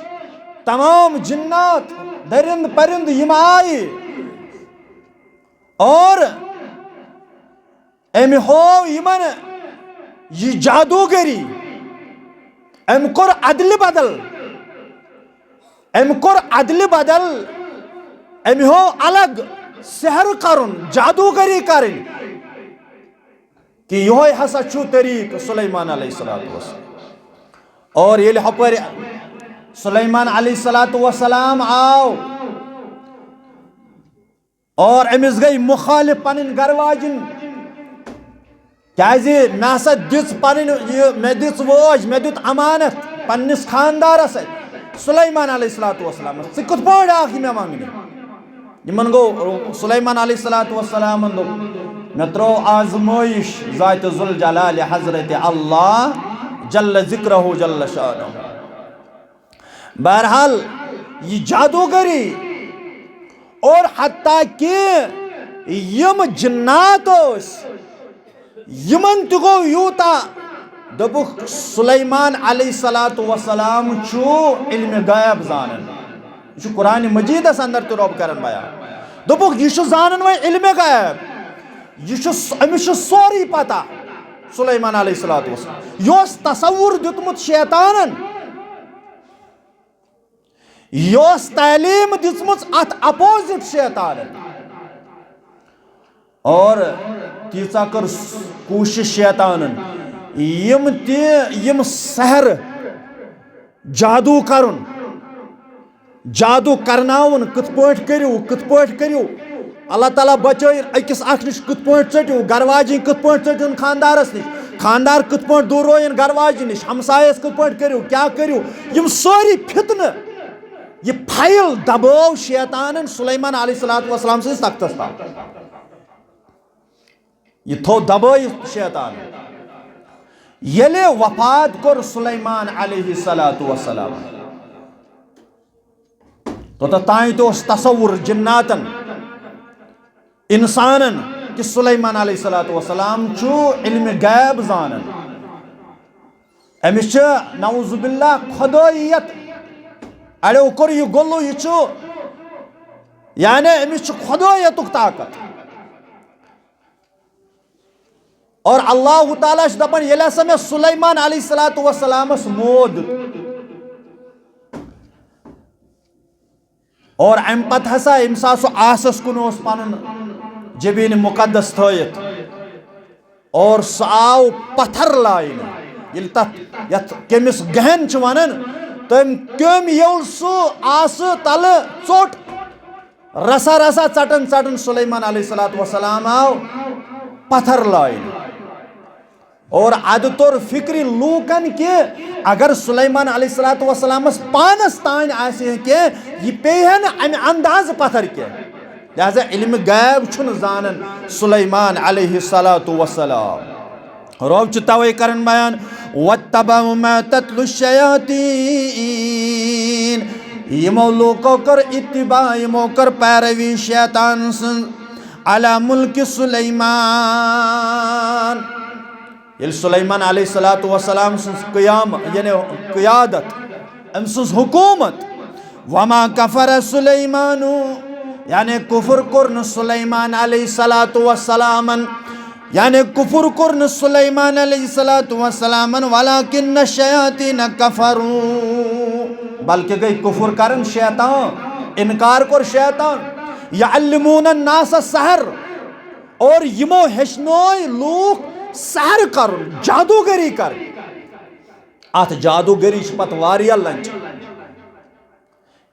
تمام جنات، درند پرند یِم آیہِ، اور أمۍ ہوو یِمن یہِ جادوگری، أمۍ کوٚر ادلہِ بدل، أمۍ کوٚر ادلہِ بدل، أمۍ ہوو الگ سحر کرُن، جادوگری کرٕنۍ، کہِ یِہوٚے ہسا چھُ طریٖقہٕ سلیمان علیہ الصلوۃ والسلام۔ اور ییٚلہِ ہۄپٲرۍ سلیمان علیہ الصلوۃ والسلام آو، اور أمِس گٔے مُخٲلِف پنٕنۍ گرٕ واجِنۍ، کیازِ مےٚ ہسا دِژ پنٕنۍ یہِ، مےٚ دِژ وٲج، مےٚ دیُت امانت پننِس خاندارس اَتھِ۔ سلیمان علیہ الصلوۃ والسلامس، ژٕ کِتھ پٲٹھۍ آکھ یہِ مےٚ منٛگنہِ؟ یِمن گوٚو، سلیمان علیہ الصلوۃ والسلامن دوٚپ، مےٚ ترٲو آزمٲیِش ذاتِ ذوالجلال حضرت اللہ جل ذکرہ جل شانہ۔ بہرحال، یہِ جادوگری اور حتیٰ کہ یِم جنات ٲسۍ، یِمن تہِ گوٚو یوٗتاہ۔ دوٚپُکھ، سلیمان علیہ الصلوۃ والسلام چھُ علمِ غیب زانان۔ یہِ چھُ قرآن مجیدس اندر تہِ رۄب کران بیان۔ دوٚپُکھ، یہِ چھُ زانان وۄنۍ علمِ غیب، یہِ چھُ س-، أمِس چھُ سورُے پتہ۔ سلیمان علیہ الصلوۃ والسلام یہِ اوس تصور دیُتمُت شیطانن، یہِ اوس تعلیٖم دِژمٕژ اتھ اپوزٹ شیطانن۔ اور تیٖژاہ کٔر کوٗشِش شیطانن، یِم تہِ، یِم سحر، جادو کرُن، جادو کرناوُن، کِتھ پٲٹھۍ کٔرِو، کِتھ پٲٹھۍ کٔرِو۔ اللہ تعالیٰ بچٲیِن، أکِس اکھ نِش کِتھ پٲٹھۍ ژٔٹِو، گرٕ واجِنۍ کِتھ پٲٹھۍ ژٔٹِن خاندارس نِش، خاندار کِتھ پٲٹھۍ دوٗر رویِن گرٕ واجِنۍ نِش، ہمسایس کِتھ پٲٹھۍ کٔرِو، کیٛاہ کٔرِو۔ یِم سٲری فتنہٕ، یہِ فایل دبٲو شیطانن سلیمان علیہ الصلوۃ والسلام سٕنٛدِس تختس تل۔ یہِ تھوٚو دبٲیِتھ شیطان۔ ییٚلہِ وفات کوٚر سلیمان علیہ الصلوۃ والسلام، توٚتتھ تام تہِ اوس تصور جناتن، انسانن، کہِ سلیمان علیہ الصلوۃ والسلام چھُ علمِ غیب زانان۔ أمِس چھِ نعوذ باللہ خدٲییت، اَڑیو کوٚر یہِ گوٚلُو، یہِ چھُ، یعنی أمِس چھُ خدٲیتُک طاقت۔ اور اللہ تعالیٰ چھُ دَپان، ییٚلہِ ہسا مےٚ سلیمان علیہ الصلوۃ والسلامس موت دیُت، اور اَمہِ پتہٕ ہسا ییٚمہِ ساتہٕ سُہ آسس کُن اوس پنُن جبین مقدس تھٲیِتھ، اور سُہ آو پتھر لاینہٕ، ییٚلہِ تتھ، یتھ کٔمِس گہن چھِ ونان، تٔمۍ کٔمۍ ییٚلہِ سُہ آسہٕ تلہٕ ژوٚٹ، رسا رسا ژٹان ژٹان سلیمان علیہ الصلوۃ والسلام آو پتھر لاینہٕ۔ اور ادٕ توٚر فکرِ لوٗکن کہِ اگر سلیمان علیہ الصلوۃ والسلامس پانس تانۍ آسہِ ہے کینٛہہ، یہِ پیٚیہِ ہے نہٕ امہِ اندازٕ پتھر کینٛہہ۔ لہذا علمِ غیب چھُنہٕ زانان سلیمان علیہ الصلوۃ والسلام۔ رۄب چھُ توے کران بیان، "وَاتَّبَعُوا مَا تَتْلُو الشَّيَاطِينُ"، یِمو لوٗکو کٔر اتباع، یِمو کٔر پیروی شیطان سٕنٛز، "عَلَى مُلْكِ سُلَيْمَانَ"۔ ییٚلہِ سلیمان علیہ الصلوۃ والسلام سٕنٛز قیام، یعنی قیادت، أمۍ سٕنٛز حکوٗمت، "وَمَا كَفَرَ سُلَيْمَانُ"، یعنی کفر کوٚر نہٕ سلیمان علیہ الصلوۃ والسلامن، یعنی کفر کوٚر نہٕ سلیمان علیہ الصلوۃ والسلامن، "وَلَٰكِنَّ الشَّيَاطِينَ كَفَرُوا"، بلکہ گٔے کفر کرن شیطان، انکار کوٚر شیطان، "يُعَلِّمُونَ النَّاسَ السِّحْرَ"، اور یِمو ہیٚچھنٲے لوٗکھ سحر کرُن، جادوگری کرٕنۍ۔ اتھ جادوگری چھِ پتہٕ واریاہ لنجہِ۔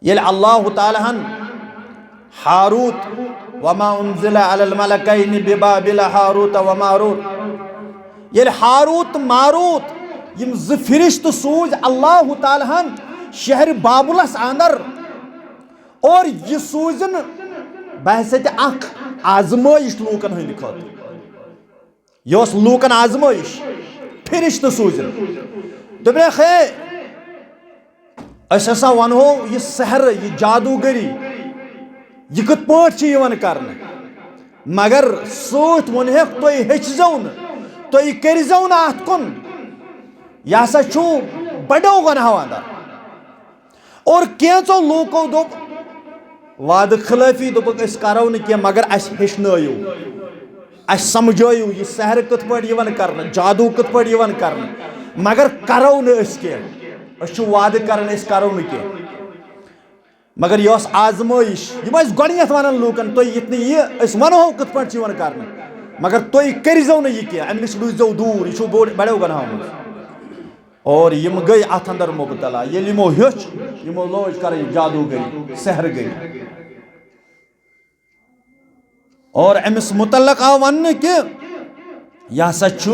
ییٚلہِ اللہ تعالیٰ ہن ہاروت، "وَمَا أُنزِلَ عَلَى الْمَلَكَيْنِ بِبَابِلَ هَارُوتَ وَمَارُوتَ"، ییٚلہِ ہاروت ماروت، یِم زٕ فرشتہٕ سوٗزۍ اللہ تعالیٰ ہن شہرِ بابلس اندر، اور یہِ سوٗزِن بحیثیت اکھ آزمٲیش لوٗکن ہٕنٛدِ خٲطرٕ۔ یہِ اوس لوٗکن آزمٲیش، فرشتہٕ سوٗزِن۔ دوٚپنکھ، ہے، أسۍ ہسا ونہو یہِ سحر، یہِ جادوگری، یہِ کِتھ پٲٹھۍ چھِ یِوان کرنہٕ؟ مگر سۭتۍ ووٚنہکھ، تُہۍ ہیٚچھزیو نہٕ، تُہۍ کٔرزیو نہٕ اتھ کُن، یہِ ہسا چھُو بڑیو گۄناہو اندر۔ اور کینٛژو لوٗکو دوٚپ، وعدٕ خلٲفی، دوٚپُکھ، "أسۍ کرو نہٕ کینٛہہ، مگر اَسہِ ہیٚچھنٲیِو، اَسہِ سمجھٲیِو، یہِ سحر کِتھ پٲٹھۍ یِوان کرنہٕ، جادوٗ کِتھ پٲٹھۍ یِوان کرنہٕ، مگر کرو نہٕ أسۍ کینٛہہ۔ أسۍ چھِ وعدٕ کران، أسۍ کرو نہٕ کینٛہہ۔" مگر یہِ ٲس آزمٲیِش۔ یِم ٲسۍ گۄڈٕنٮ۪تھ وَنان لوٗکَن، "تُہۍ یِتھ نہٕ یہِ، أسۍ وَنہو کِتھ پٲٹھۍ چھِ یِوان کرنہٕ، مگر تُہۍ کٔرۍزیو نہٕ یہِ کینٛہہ، اَمہِ نِش روٗززیو دوٗر، یہِ چھُو بوٚڑ، بَڑیو گۄناہو منٛز۔" اور یِم گٔے اَتھ اندر مُبتلا۔ ییٚلہِ یِمو ہیوٚچھ، یِمو لٲج کَرٕنۍ جادوٗگٔری، سحرگٔری۔ اور أمِس مُتعلق آو وَننہٕ کہِ یہِ ہسا چھُ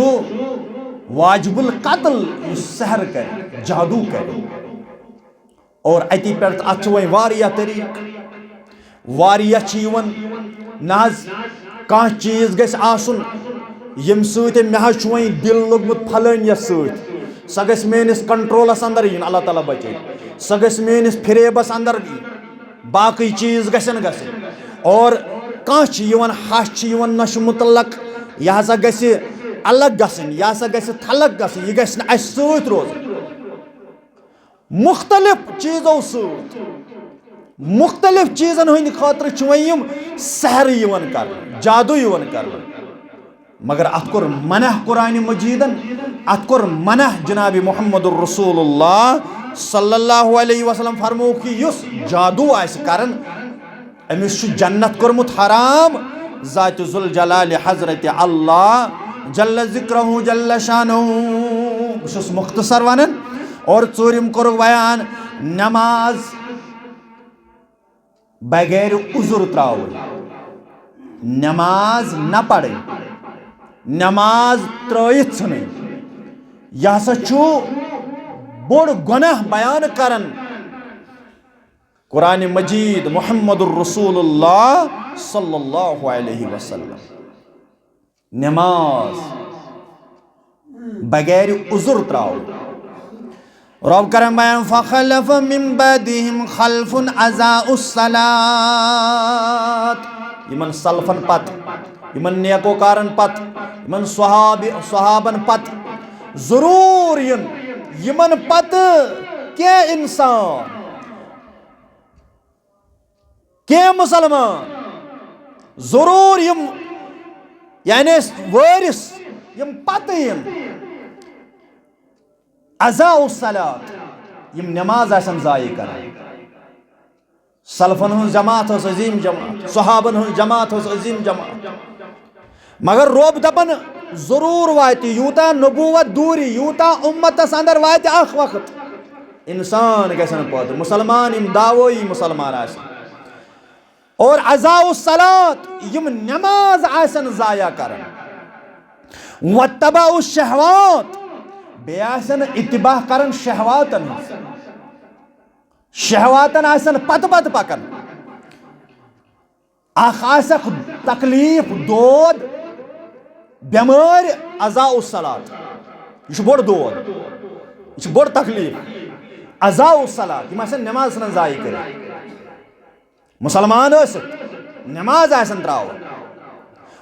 واجب القتل، یُس سحر کرِ، جادوٗ کرِ۔ اور اَتی پٮ۪ٹھ، اَتھ چھِ وۄنۍ واریاہ طریٖقہٕ، واریاہ چھِ یِوان۔ نہ حظ، کانٛہہ چیٖز گژھِ آسُن، ییٚمہِ سۭتۍ مےٚ حظ چھُ وۄنۍ دِل لوٚگمُت پھلٲنِیَس سۭتۍ، سۄ گژھِ میٛٲنِس کنٹرولَس اندر یِنۍ، اللہ تعالیٰ بچٲیِن، سۄ گژھِ میٛٲنِس فریبَس اندر یِنۍ، باقٕے چیٖز گژھن گژھٕنۍ۔ اور کانٛہہ چھِ یِوان، ہَش چھِ یِوان نشہٕ مُتعلق، یہِ ہسا گژھِ الگ گژھٕنۍ، یہِ ہسا گژھِ تھلک گژھٕنۍ، یہِ گژھِ نہٕ اَسہِ سۭتۍ روزٕنۍ۔ مُختلف چیٖزو سۭتۍ، مُختلف چیٖزن ہٕنٛدِ خٲطرٕ چھِ وۄنۍ یِم سحر یِوان کرنہٕ، جادوٗ یِوان کرنہٕ۔ مگر اتھ کوٚر منع قرآن مجیدن، اتھ کوٚر منع جناب محمد رسول اللہ صلی اللہ علیہ وسلم فرموو کہِ یُس جادوٗ آسہِ کران، أمِس چھُ جنت کوٚرمُت حرام۔ ذات ذوالجلال حضرت اللہ جل ذکرہ جل شانہ۔ بہٕ چھُس مختصر ونان اور ژوٗرِم کوٚرُکھ بیان، نماز بغیر عذر ترٛاوٕنۍ، نماز نہ پرٕنۍ، نماز ترٲیِتھ ژھٕنٕنۍ۔ یہِ ہسا چھُ بوٚڑ گۄناہ بیان کران قرآن مجید، محمد رسول اللہ صلی اللہ علیہ وسلم۔ نماز بغیر عذر ترٛاوو۔ رب کرن بیان، "فخلف من بعدهم خلف اضاعوا الصلاة"۔ یِمن سلفن پتہٕ، یِمن نیکوکارن پتہٕ، یِمن صحابی، صحابن پتہٕ ضروٗر یِن یِمن پتہٕ کینٛہہ انسان، کینٛہہ مُسلمان ضروٗر یِم، یعنی وٲرِث یِم پتہٕ یِن، اضاعوا الصلاة، یِم نماز آسن ضایع کران۔ سلفن ہٕنٛز جماعت ٲس عظیٖم جماعت، صحابن ہٕنٛز جماعت ٲس عظیٖم جماعت۔ مگر رۄب دپان، ضروٗر واتہِ، یوٗتاہ نبوت دوٗری، یوٗتاہ اُمتس اندر واتہِ اکھ وقت، انسان گژھن پٲدٕ، مسلمان، یِم دعوٲیی مسلمان آسن۔ اور اضاعوا الصلاة، یِم نماز آسن ضایع کران۔ واتبعوا الشہوات، بیٚیہِ آسن اتباع کران شہواتن ہٕنٛز، شہواتن آسن پتہٕ پتہٕ پکان۔ اکھ آسکھ تکلیف، دود، بٮ۪مٲرۍ، اضاعوا الصلاة۔ یہِ چھُ بوٚڑ دود، یہِ چھُ بوٚڑ تکلیف۔ اضاعوا الصلاة، یِم آسن نماز ژھٕنان ضایع کٔرِتھ۔ مسلمان ٲسِتھ نماز آسن ترٛاوان۔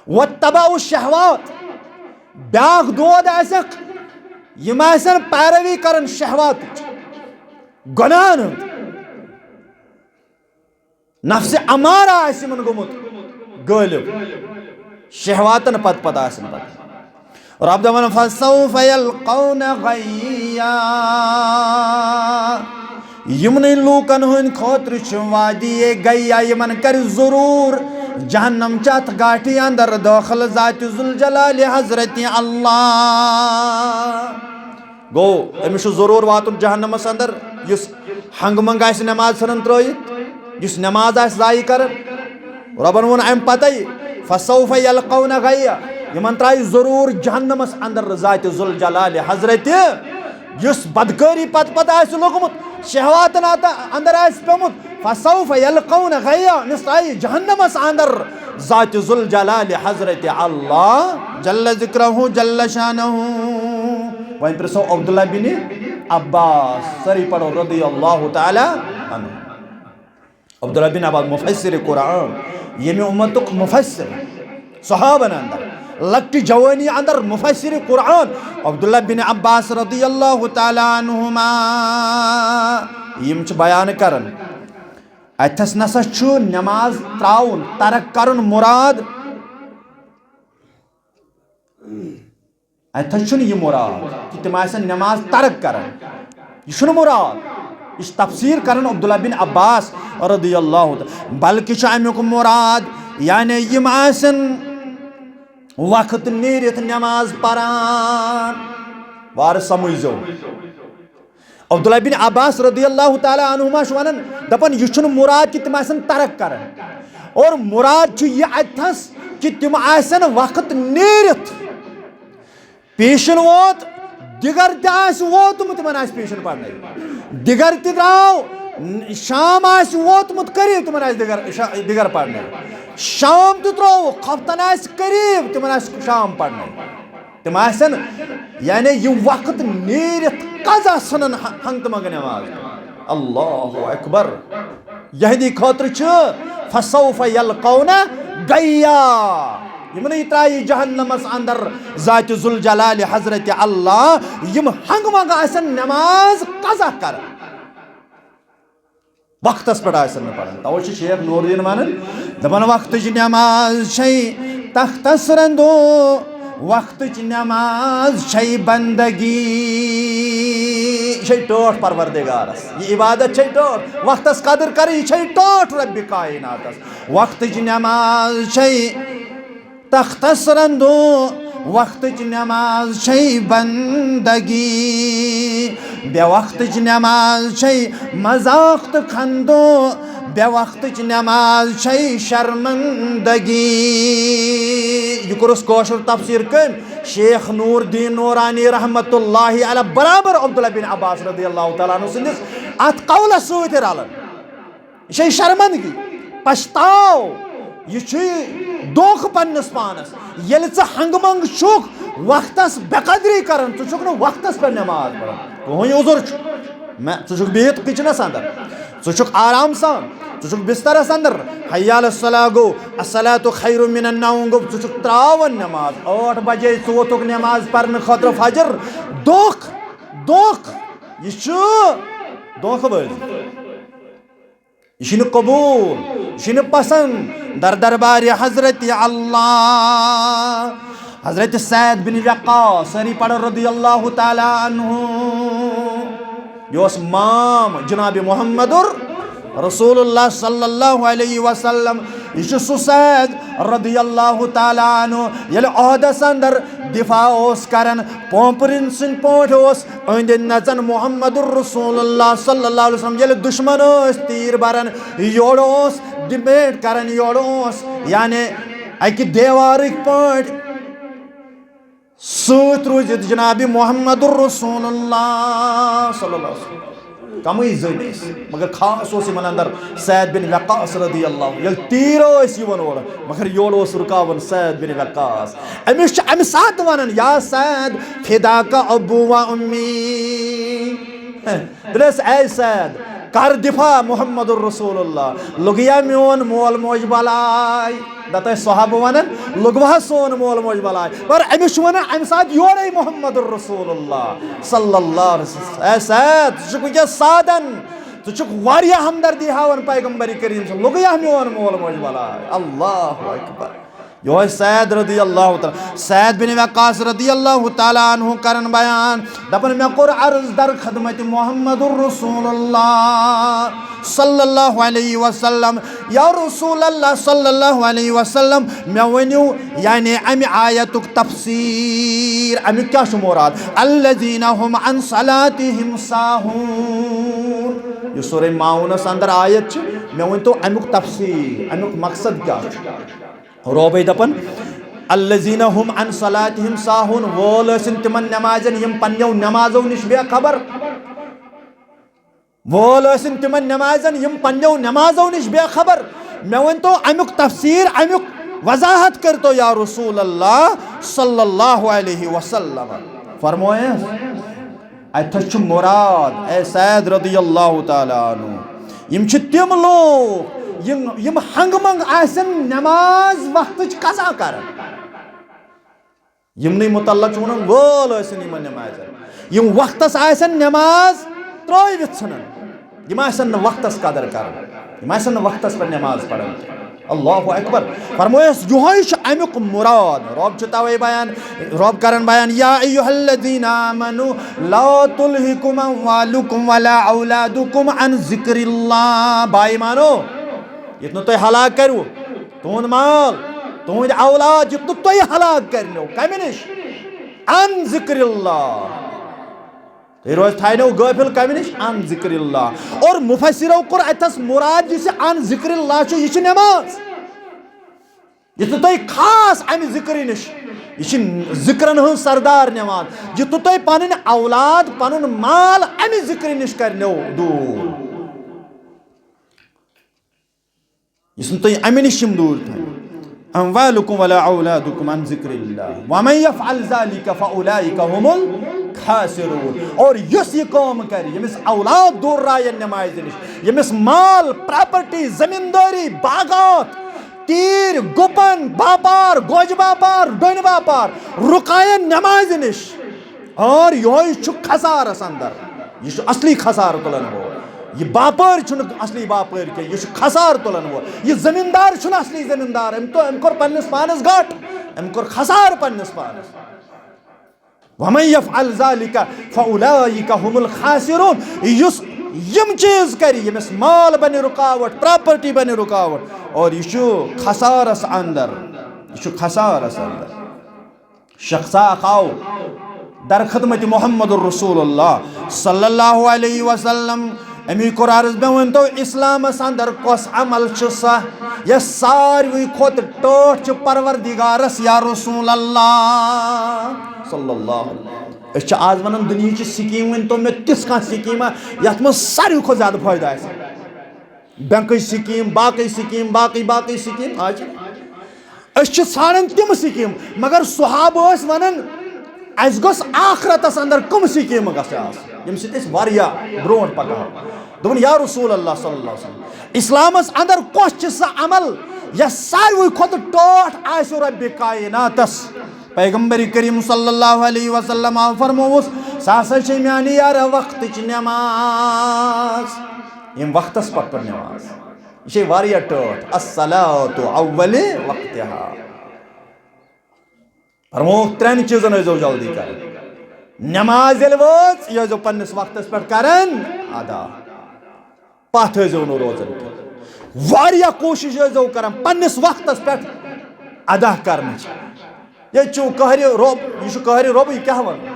واتبعوا الشہوات، بیٛاکھ دود آسکھ، یِم آسن پیروی کران شہواتٕچ، گۄناہن ہُنٛد۔ نفسِ امارہ آسہِ یِمن گوٚمُت غٲلب، شہواتن پتہٕ پتہٕ آسن پتہٕ۔ رب دپان، "فسوف یلقون غیا"۔ یِمنٕے لوٗکن ہٕنٛدۍ خٲطرٕ چھُ وادی غیا، یِمن کرِ ضروٗر جہنم چہِ اتھ گاٹھِ اندر دٲخل ذات ذوالجلال حضرت اللہ۔ گوٚو، أمِس چھُ ضروٗر واتُن جہنمس اندر، یُس ہنٛگہٕ منٛگہٕ آسہِ نماز ژھٕنان ترٲیِتھ، یُس نماز آسہِ ضایع کران۔ رۄبن ووٚن امہِ پتے، "فسوف یلقون غیا"، یِمن ترایہِ ضروٗر جہنمس اندر ذات ذوالجلال حضرت، یُس بدکٲری پتہٕ پتہٕ آسہِ لوٚگمُت، شہواتن ات-، اندر آسہِ پیوٚمُت، "فسوف یلقون غیا"، أمِس ترایہِ جہنمس اندر ذات ذوالجلال حضرت اللہ جل ذکرہ جل شانہ۔ وۄنۍ پرژھو عبداللہ بن عباس، سٲری پرو رضی اللہ تعالیٰ عنہ۔ عبداللہ بن عباس مفسر قرآن، ییٚمہِ اُمتُک مفسر، صحابن اندر، لۄکٹہِ جوانی اندر مفسر قرآن، عبداللہ بن عباس رضی اللہ تعالیٰ عنہما، یِم چھِ بیان کران۔ اتھس نسا چھُ نماز تراوُن، ترک کرُن مراد۔ اتھس چھُنہٕ یہِ مراد کہِ تِم آسن نماز ترک کران۔ یہِ چھُنہٕ مراد۔ یہِ چھُ تفسیر کران عبداللہ بن عباس رضی اللہ تعالیٰ۔ بلکہِ چھُ امیُک مراد، یعنی یِم آسن وقت نیٖرِتھ نماز پران۔ وارٕ سمجھزیو۔ عبداللہ بن عباس رضی اللہ تعالیٰ عنہما چھُ ونان، دپان، یہِ چھُنہٕ مراد کہِ تِم آسن ترک کران، اور مراد چھُ یہِ اتھس کہِ تِم آسن وقت نیٖرِتھ۔ پیشن ووت، دِگر تہِ آسہِ ووتمُت، تِمن آسہِ پیشن پرنَے۔ دِگر تہِ درٛاو، شام آسہِ ووتمُت قریب، تِمن آسہِ دِگر، شا-، دِگر پرنَے۔ شام تہِ ترٛووُکھ، خۄفتن آسہِ قریب، تِمن آسہِ شام پرنَے۔ تِم آسن، یعنی، یہِ وقت نیٖرِتھ قضا ژھٕنن، ہنگ تہٕ منگہٕ نماز۔ اللہ اکبر۔ یہندی خٲطرٕ چھُ فسوف یلقون غیا۔ یِمنٕے ترٛایہِ جہنمس اندر ذات ذوالجلال حضرت اللہ، یِم ہنگ منگ آسن نماز قضا کران، وقتس پٮ۪ٹھ آسن نہٕ پران۔ توے چھُ شیخ نور الدین ونان، دپان، وقتٕچ نماز چھے تختس رندو، وقتٕچ نماز چھے بندگی۔ یہِ چھے ٹٲٹھ پروردگارس، یہِ عبادت چھے ٹٲٹھ۔ وقتس قدر کرٕنۍ، یہِ چھے ٹٲٹھ رب کائناتس۔ وقتٕچ نماز چھے تختس رندو، وقتٕچ نماز چھے بندگی۔ بے وقتٕچ نماز چھے مذاق تہٕ خندو، بے وقتٕچ نماز چھے شرمندگی۔ یہِ کوٚرُس کٲشُر تفسیر کٔمۍ؟ شیخ نور الدین نورانی رحمت اللہ علیہ، برابر عبداللہ بن عباس رضی اللہ تعالیٰ عنہ سٕنٛدِس اتھ قولس سۭتۍ رلان۔ یہِ چھے شرمندگی، پچھتاو، یہِ چھُے دھوکہٕ پننِس پانس۔ ییٚلہِ ژٕ ہنگہٕ منگہٕ چھُکھ، وقتس بے قدری کران، ژٕ چھُکھ نہٕ وقتس پٮ۪ٹھ نماز پران۔ کٕہٕنۍ عذر چھُ مےٚ، ژٕ چھُکھ بِہِتھ کچنس اندر، ژٕ چھُکھ آرام سان، ژٕ چھُکھ بسترس اندر، حی علی الصلاح گوٚو، الصلاۃ خیر من النوم گوٚو، ژٕ چھُکھ تراوان نماز۔ ٲٹھ بجے ژٕ ووتھُکھ نماز پرنہٕ خٲطرٕ فجر۔ دھوکہٕ، دھوکہٕ، یہِ چھُ دھوکہٕ بٲزی۔ یہِ چھُنہٕ قبول، یہِ چھُنہٕ پسند۔ در دربارِ حضرت اللہ، حضرت سعد بن وقاص، سٲری پرو رضی اللہ تعالیٰ عنہ، یہِ اوس مام جناب محمد رسول اللہ صلی اللہ علیہ وسلم۔ یہِ چھُ سُہ سعد رضی اللہ تعالیٰ عنہ، ییٚلہِ عہدس اندر دفاع اوس کران، پومپرن سٕنٛدۍ پٲٹھۍ اوس أنٛدۍ أنٛدۍ نژان محمد رسول اللہ صلی اللہ علیہ وسلم۔ ییٚلہِ دشمن ٲسۍ تیٖر بران، یورٕ اوس ڈِبیٹ کران، یورٕ اوس یعنی اکہِ دیوارٕکۍ پٲٹھۍ سۭتۍ روٗزِتھ جناب محمد رسول اللہ صلی اللہ علیہ وسلم۔ کمٕے زٔنۍ ٲسۍ، مگر خاص اوس یِمن اندر سعد بن وقاص رضی اللہ عنہ۔ ییٚلہِ تیٖر ٲسۍ یِوان اورٕ، مگر یورٕ اوس رُکاوان سعد بن وقاص۔ أمِس چھِ اَمہِ ساتہٕ وَنان، یا سعد، فداک ابو و امی۔ دَپان ٲسۍ، اے سعد، کر دفاع محمد الرسول اللہ، لوٚگیا میون مول موج بلاے؟ دَپان ٲسۍ صحابہٕ وَنان، لوٚگوا سون مول موج بلاے؟ مگر أمِس چھُ وَنان اَمہِ ساتہٕ یورَے محمد الرسول اللہ صلی اللہ علیہ وسلم۔ اے سعد، ژٕ چھُکھ وٕنکیٚس سادن، ژٕ چھُکھ واریاہ ہمدردی ہاوان پیغمبر کریم صلی اللہ علیہ وسلم۔ لوٚگیا میون مول موج بلاے؟ اللہ اکبر۔ یہوے سعد رضی اللہ تعالیٰ، سعد بن وقاص رضی اللہ تعالیٰ عنہ کرن بیان، دپن، مےٚ کوٚر عرض در خدمت محمد الرسول اللہ صلی اللہ علیہ وسلم، یا رسول اللہ صلی اللہ علیہ وسلم، مےٚ ؤنِو، یعنی امہِ آیتُک تفسیر، امیُک کیٛاہ چھُ مراد؟ الذین هم عن صلاتهم ساہون۔ یُس سورہ ماعونس اندر آیت چھِ، مےٚ ؤنۍتو امیُک تفسیر، امیُک مقصد کیٛاہ چھُ؟ رۄبے دپان، الذین هم عن صلاتهم ساہون، وٲل ٲسِن تِمن نمازن، یِم پننیو نمازو نِش بے خبر۔ وٲل ٲسِن تِمن نمازن، یِم پننیو نمازو نِش بے خبر۔ مےٚ ؤنۍتو امیُک تفسیر، امیُک وضاحت کٔرۍتو یا رسول اللہ صلی اللہ علیہ وسلم۔ فرمٲیِس۔ اتھس چھُ مراد، اے سید رضی اللہ تعالیٰ عنہ، یِم چھِ تِم لوٗکھ، یِم، یِم ہنگہٕ منگہٕ آسن نماز وقتٕچ قضا کران۔ یِمنٕے متعلق چھُ ونان، وٲل ٲسِن یِمن نمازن، یِم وقتس آسن نماز ترٲوِتھ ژھٕنان، یِم آسن نہٕ وقتس قدر کران۔ یِم آسن نہٕ وقتس پٮ۪ٹھ نماز پران۔ اللہ اکبر۔ فرمویس، یِہوٚے چھُ امیُک مراد۔ رۄب چھُ توے بیان، رۄب کران بیان، یا ایھا الذین آمنوا لا تلہکم اموالکم ولا اولادکم عن ذکر اللہ۔ با ایمانو، یُتھ نہٕ تُہۍ ہلاک کٔرِو تُہُنٛد مال، تُہُنٛد اولاد، یُتھ نہٕ تُہۍ ہلاک کٔرِو۔ کمہِ نِش؟ عن ذکر اللہ۔ تُہۍ روز تھاینو غٲفِل کمہِ نِش؟ عن ذکر اللہ۔ اور مفسرو کوٚر اتھس مراد، یُس یہِ عن ذکر اللہ چھُ، یہِ چھِ نماز۔ یُتھ نہٕ تُہۍ خاص امہِ ذکرِ نِش، یہِ چھِ ذکرن ہٕنٛز سردار نماز۔ یُتھ نہٕ تُہۍ پنٕنۍ اولاد، پنُن مال امہِ ذکرِ نِش کرنو دوٗر۔ یُس نہٕ تُہۍ امہِ نِش یِم دوٗر تھٲیِو۔ اموالکم ولا اولادکم عن ذکر اللہ ومن یفعل ذلک فاولئک هم الخاسرون۔ اور یُس یہِ کٲم کرِ، ییٚمِس اولاد دوٗر رایَن نمازِ نِش، ییٚمِس مال، پراپرٹی، زمیٖندٲری، باغات، تیٖر، گُپن، باپار، گوجہِ باپار، ڈوٚنۍ باپار رُکایَن نمازِ نِش، اور یِہوٚے چھُ خسارس اندر۔ یہِ چھُ اصلی خسارٕ تُلن وول۔ یہِ باپٲرۍ چھُنہٕ اصلی باپٲرۍ کینٛہہ، یہِ چھُ خسارٕ تُلن وول۔ یہِ زمیٖندار چھُنہٕ اصلی زمیٖندار، أمۍ تو-، أمۍ کوٚر پننِس پانس گاٹہٕ، أمۍ کوٚر خسارٕ پننِس پانس۔ ومن یفعل ذلک فاولئک هم الخاسرون۔ یُس یِم چیٖز کرِ، ییٚمِس مال بنہِ رُکاوٹ، پراپرٹی بنہِ رُکاوٹ، اور یہِ چھُ خسارس اندر، یہِ چھُ خسارس اندر۔ شخصا آو در خدمت محمد رسول اللہ صلی اللہ علیہ وسلم۔ امی کوٚر عرض، مےٚ ؤنۍ تو، اسلامس اندر کۄس عمل چھُ سا، یۄس ساروی کھۄتہٕ ٹٲٹھ چھِ پروردگارس یا رسول اللہ صلی اللہ علیہ وسلم؟ أسۍ چھِ آز ونان، دُنیہٕچ سکیٖم ؤنۍ تو مےٚ تِژھ کانٛہہ سکیٖما یتھ منٛز ساروی کھۄتہٕ زیادٕ فٲیدٕ آسہِ۔ بینکٕچ سکیٖم، باقٕے سکیٖم، باقٕے باقٕے سکیٖم۔ آز چھِ أسۍ چھِ ژھانڈان تِم سکیٖم، مگر صحابہٕ ٲسۍ ونان، اسہِ گوٚژھ آخرتس اندر کم سکیٖمہٕ گژھِ آسٕنۍ، ییٚمہِ سۭتۍ أسۍ واریاہ برونٛٹھ پکہو۔ دوٚپُن، یا رسول اللہ صلی اللہ علیہ وسلم، اسلامس اندر کۄس چھِ سۄ عمل، یۄس ساروٕے کھۄتہٕ ٹٲٹھ آسہِ رۄبِ کائناتس؟ پیغمبر کریم صلی اللہ علیہ وسلم آو فرمووُس، سۄ ہسا چھِ میانہِ یارٕ وقتٕچ نماز۔ یِم وقتس پتھ پتھ نماز۔ یہِ چھے واریاہ ٹٲٹھ۔ الصلاۃ اول وقتہا۔ فرمووُکھ، ترٛٮ۪ن چیٖزن ٲسۍزیو جلدی کران۔ نماز ییٚلہِ وٲژ، یہِ ٲسۍزیو پننِس وقتس پٮ۪ٹھ کران ادا۔ پتھ ٲسۍزیو نہٕ روزان کینٛہہ۔ واریاہ کوٗشش ٲسۍزیو کران پننِس وقتس پٮ۪ٹھ ادا کرنٕچ۔ ییٚتہِ چھُ قہرِ رۄب، یہِ چھُ قہرِ رۄب، یہِ کیٛاہ وَنو؟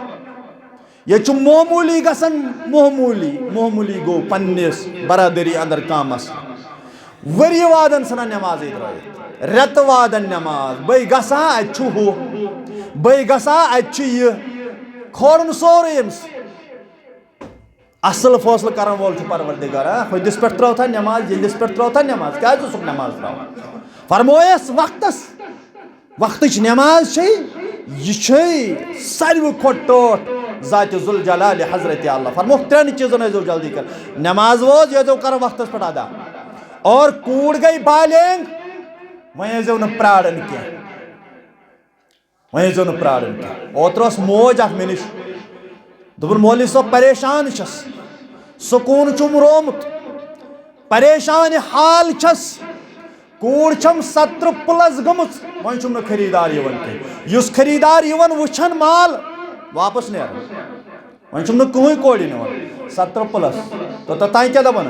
ییٚتہِ چھُ معموٗلی گژھان، معموٗلی، معموٗلی گوٚو پننِس برادری اندر کانٛہہ مسلہٕ۔ ؤری وادن ژھٕنان نمازٕے ترٲوِتھ، رٮ۪تہٕ وادن نماز، بٔے گژھان اَتہِ چھُ ہُہ، بٔے گژھان اَتہِ چھُ یہِ، کھولُن سورُے أمِس۔ اصل فٲصلہٕ کرن وول چھُ پروردگار، ہا، ہُدِس پٮ۪ٹھ ترٲوتھا نماز، ییٚلِس پٮ۪ٹھ ترٲوتھا نماز، کیٛازِ اوسُکھ نماز ترٛاوان؟ فرمویس وقتس۔ وقتٕچ نماز چھے، یہِ چھے ساروی کھۄتہٕ ٹٲٹھ ذاتِ ذوالجلال حضرت اللہ۔ فرمووُکھ، ترٛٮ۪ن چیٖزن ٲسۍزیو جلدی کران۔ نماز وٲژ، یہِ ٲسۍزیو کران وقتس پٮ۪ٹھ ادا۔ اور کوٗر گٔے بالینگ، وۄنۍ ٲسۍزیو نہٕ پراران کینٛہہ، وۄنۍ ٲسۍزیو نہٕ پراران کینٛہہ۔ اوترٕ ٲس موج اکھ مےٚ نِش، دوٚپُن، مولوی صٲب، پریشان چھَس، سکوٗن چھُم رومُت، پریشان حال چھَس۔ کوٗر چھم سترٕ پلس گٔمٕژ، وۄنۍ چھُم نہٕ خریٖدار یِوان کینٛہہ۔ یُس خریٖدار یِوان وٕچھان مال، واپس نیران۔ وۄنۍ چھُم نہٕ کٕہٕنۍ کورِ نِوان۔ سترٕ پلس۔ تہٕ توٚتام کیٛاہ دَپان؟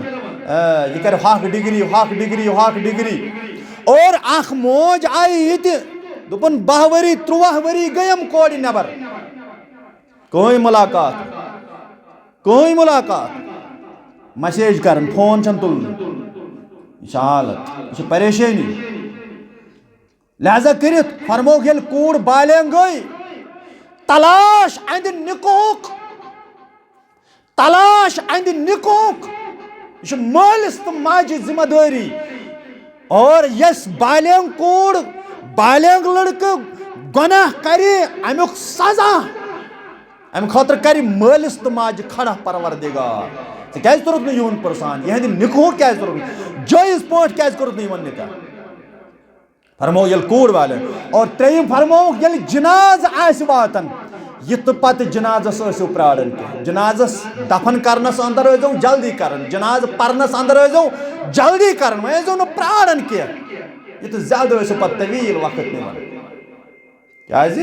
آ، یہِ کَرِ ہۄکھ ڈگری، ہۄکھ ڈگری، ہۄکھ ڈگری۔ اور اکھ موج آیہِ ییٚتہِ، دوٚپُن، باہ ؤری، تُرٛواہ ؤری گٔیم کورِ نٮ۪بر۔ کٕہٕنۍ مُلاقات، کٕہٕنۍ مُلاقات۔ مسیج کران، فون چھَنہٕ تُلنٕے۔ یہِ چھِ حالت، یہِ چھِ پریشٲنی۔ لہذا کٔرِتھ فرمووُکھ، ییٚلہِ کوٗر بالینگ گٔے، تلاش اَندِ نِکوہُک، تلاش اَندِ نِکوہُک۔ یہِ چھُ مٲلِس تہٕ ماجہِ ذمہ دٲری۔ اور یۄس بالینگ کوٗر، بالینگ لڑکہٕ گۄناہ کرِ، اَمیُک سزا، اَمہِ خٲطرٕ کرِ مٲلِس تہٕ ماجہِ کھڑا پروردگار۔ ژےٚ کیٛازِ توٚرُتھ نہٕ یِہُنٛد پرسان؟ یِہنٛدِ نِکوہُک کیٛازِ توٚرُتھ نہٕ؟ جٲیز پٲٹھۍ کیٛازِ کوٚرُتھ نہٕ یِمن نِکاح؟ فرموو ییٚلہِ کوٗر والٮ۪ن۔ اور ترٛیٚیِم فرمووُکھ، ییٚلہِ جنازٕ آسہِ واتان، یہِ تہٕ پتہٕ جنازس ٲسِو پراران کینٛہہ۔ جنازس دفن کرنس اندر ٲسۍزیو جلدی کران، جنازٕ پرنس اندر ٲسۍزیو جلدی کران، وۄنۍ ٲسۍزیو نہٕ پراران کینٛہہ۔ یہِ تہٕ زیادٕ ٲسِو پتہٕ طویل وقت نِوان۔ کیازِ؟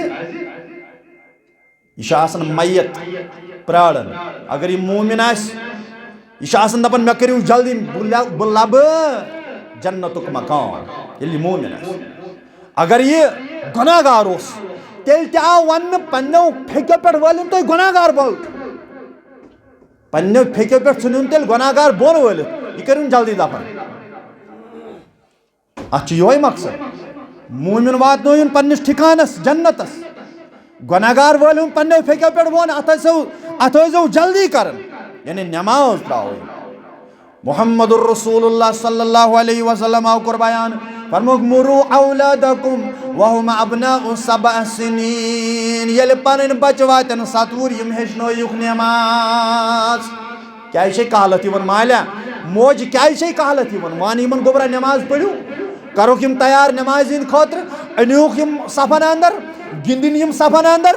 یہِ چھُ آسان میت پراران۔ اگر یہِ مومن آسہِ، یہِ چھُ آسان دپان، مےٚ کٔرِو جلدی، بہٕ لب-، بہٕ لبہٕ جنتُک مقام۔ ییٚلہِ یہِ مومن آسہِ، اگر یہِ گۄناہ گار اوس، تیٚلہِ تہِ آو وننہٕ، پننیو پھیکیو پٮ۪ٹھ وٲلِن تُہۍ گۄناہ گار بۄن، پننیو پھیکیو پٮ۪ٹھ ژھٕنِن تیٚلہِ گۄناہ گار بۄن وٲلِتھ، یہِ کٔرِن جلدی دفن۔ اتھ چھُ یِہوٚے مقصد، مومن واتنٲیُن پننِس ٹھکانس جنتس، گۄناہ گار وٲلۍ ہُنٛد پننیو پھیکیو پٮ۪ٹھ ووٚن، اتھ ٲسِو، اتھ ٲسۍزیو جلدی کران، یعنی نماز ترٛاوٕنۍ۔ محمد رسول اللہ صلی اللہ علیہ وسلم آو کوٚر بیان، فرمووُکھ، "مرو اولادکم وهم ابناء سبع سنین"، ییٚلہِ پنٕنۍ بچہٕ واتن ستھ وُہُر، یِم ہیٚچھنٲیِکھ نماز۔ کیازِ چھے کالت یِوان مالیا؟ موج کیازِ چھے کالت یِوان؟ وَن یِمن گوٚبرا نماز پٔرِو، کَرُکھ یِم تیار نمازِ ہِنٛدِ خٲطرٕ، أنِوکھ یِم صفن اندر، گِنٛدِن یِم صفن اندر،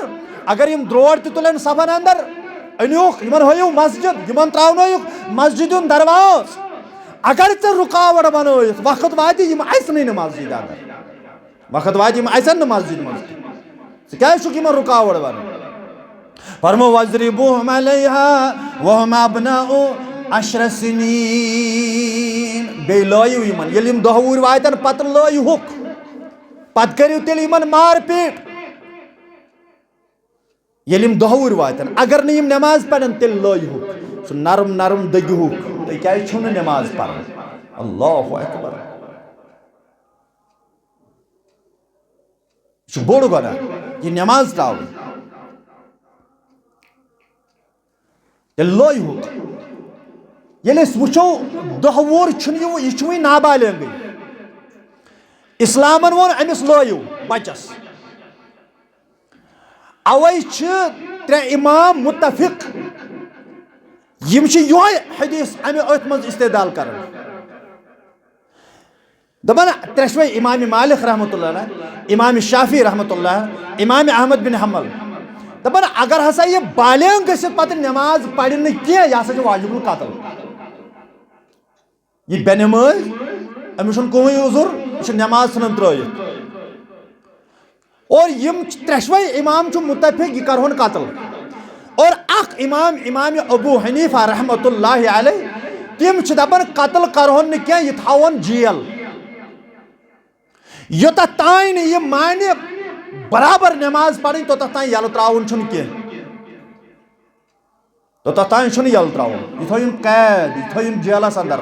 اگر یِم درٛوڈ تہِ تُلن صفن اندر، أنِوکھ یِمن ہٲیِو مسجد، یِمن ترٛاونٲیِکھ مسجد ہُنٛد دروازٕ۔ اگر ژےٚ رُکاوٹ بنٲیِتھ وقت واتہِ، یِم اَژنٕے نہٕ مسجد اندر۔ وقت واتہِ یِم اَژن نہٕ مسجد منٛز تہِ۔ ژٕ کیٛازِ چھُکھ یِمن رُکاوٹ بنان؟ فرمو، "وَاضْرِبُوهُمْ عَلَيْهَا وَهُمْ أَبْنَاءُ عَشْرِ سِنِينَ"۔ بیٚیہِ لٲیِو یِمن، ییٚلہِ یِم دَہ وُہٕرۍ واتن، پتہٕ لٲیہُکھ۔ پتہٕ کٔرِو تیٚلہِ یِمن مار پیٖٹ۔ ییٚلہِ یِم دَہ وُہٕرۍ واتن، اگر نہٕ یِم نماز پرن، تیٚلہِ لٲیہُکھ۔ سُہ نرم نرم دٔگِہُکھ، "تُہۍ کیٛازِ چھِو نہٕ نماز پران؟" اللہ اکبر۔ یہِ چھُ بوٚڑ گۄناہ، یہِ نماز ترٛاوٕنۍ۔ تیٚلہِ لٲیہُکھ۔ ییٚلہِ أسۍ وٕچھو، دَہ وُہُر چھُنہٕ یہِ، یہِ چھُ وٕنہِ نابالغٕے۔ اِسلامن ووٚن، أمِس لٲیِو بچس۔ اوے چھِ ترٛےٚ امام متفق، یِم چھِ یِہوٚے حدیث امہِ أتھۍ منٛز استدلال کران۔ دپان ترٛیشوے، امام مالک رحمۃ اللہ علیہ، امام شافعی رحمۃ اللہ، امام احمد بن حنبل، دپان اگر ہسا یہِ بالغ گٔژھِتھ پتہٕ نماز پرِ نہٕ کینٛہہ، یہِ ہسا چھُ واجب القتل۔ یہِ بے نمٲز، أمِس چھُنہٕ کٕہٕنۍ عذر، یہِ چھُ نماز ژھٕنان ترٲیِتھ۔ اور یِم ترٛیشوے امام چھُ متفق، یہِ کرہون قتل۔ اور اکھ امام، امام ابو حنیفہ رحمۃ اللہ علیہ، تِم چھِ دپان قتل کرہون نہٕ کینٛہہ، یہِ تھاوون جیل۔ یوٚتتھ تام نہٕ یہِ مانہِ برابر نماز پرٕنۍ، توٚتتھ تام یلہٕ ترٛاوُن چھُنہٕ کینٛہہ۔ توٚتتھ تام چھُنہٕ یلہٕ ترٛاوُن۔ یہِ تھٲیُن قید، یہِ تھٲیُن جیلس اندر،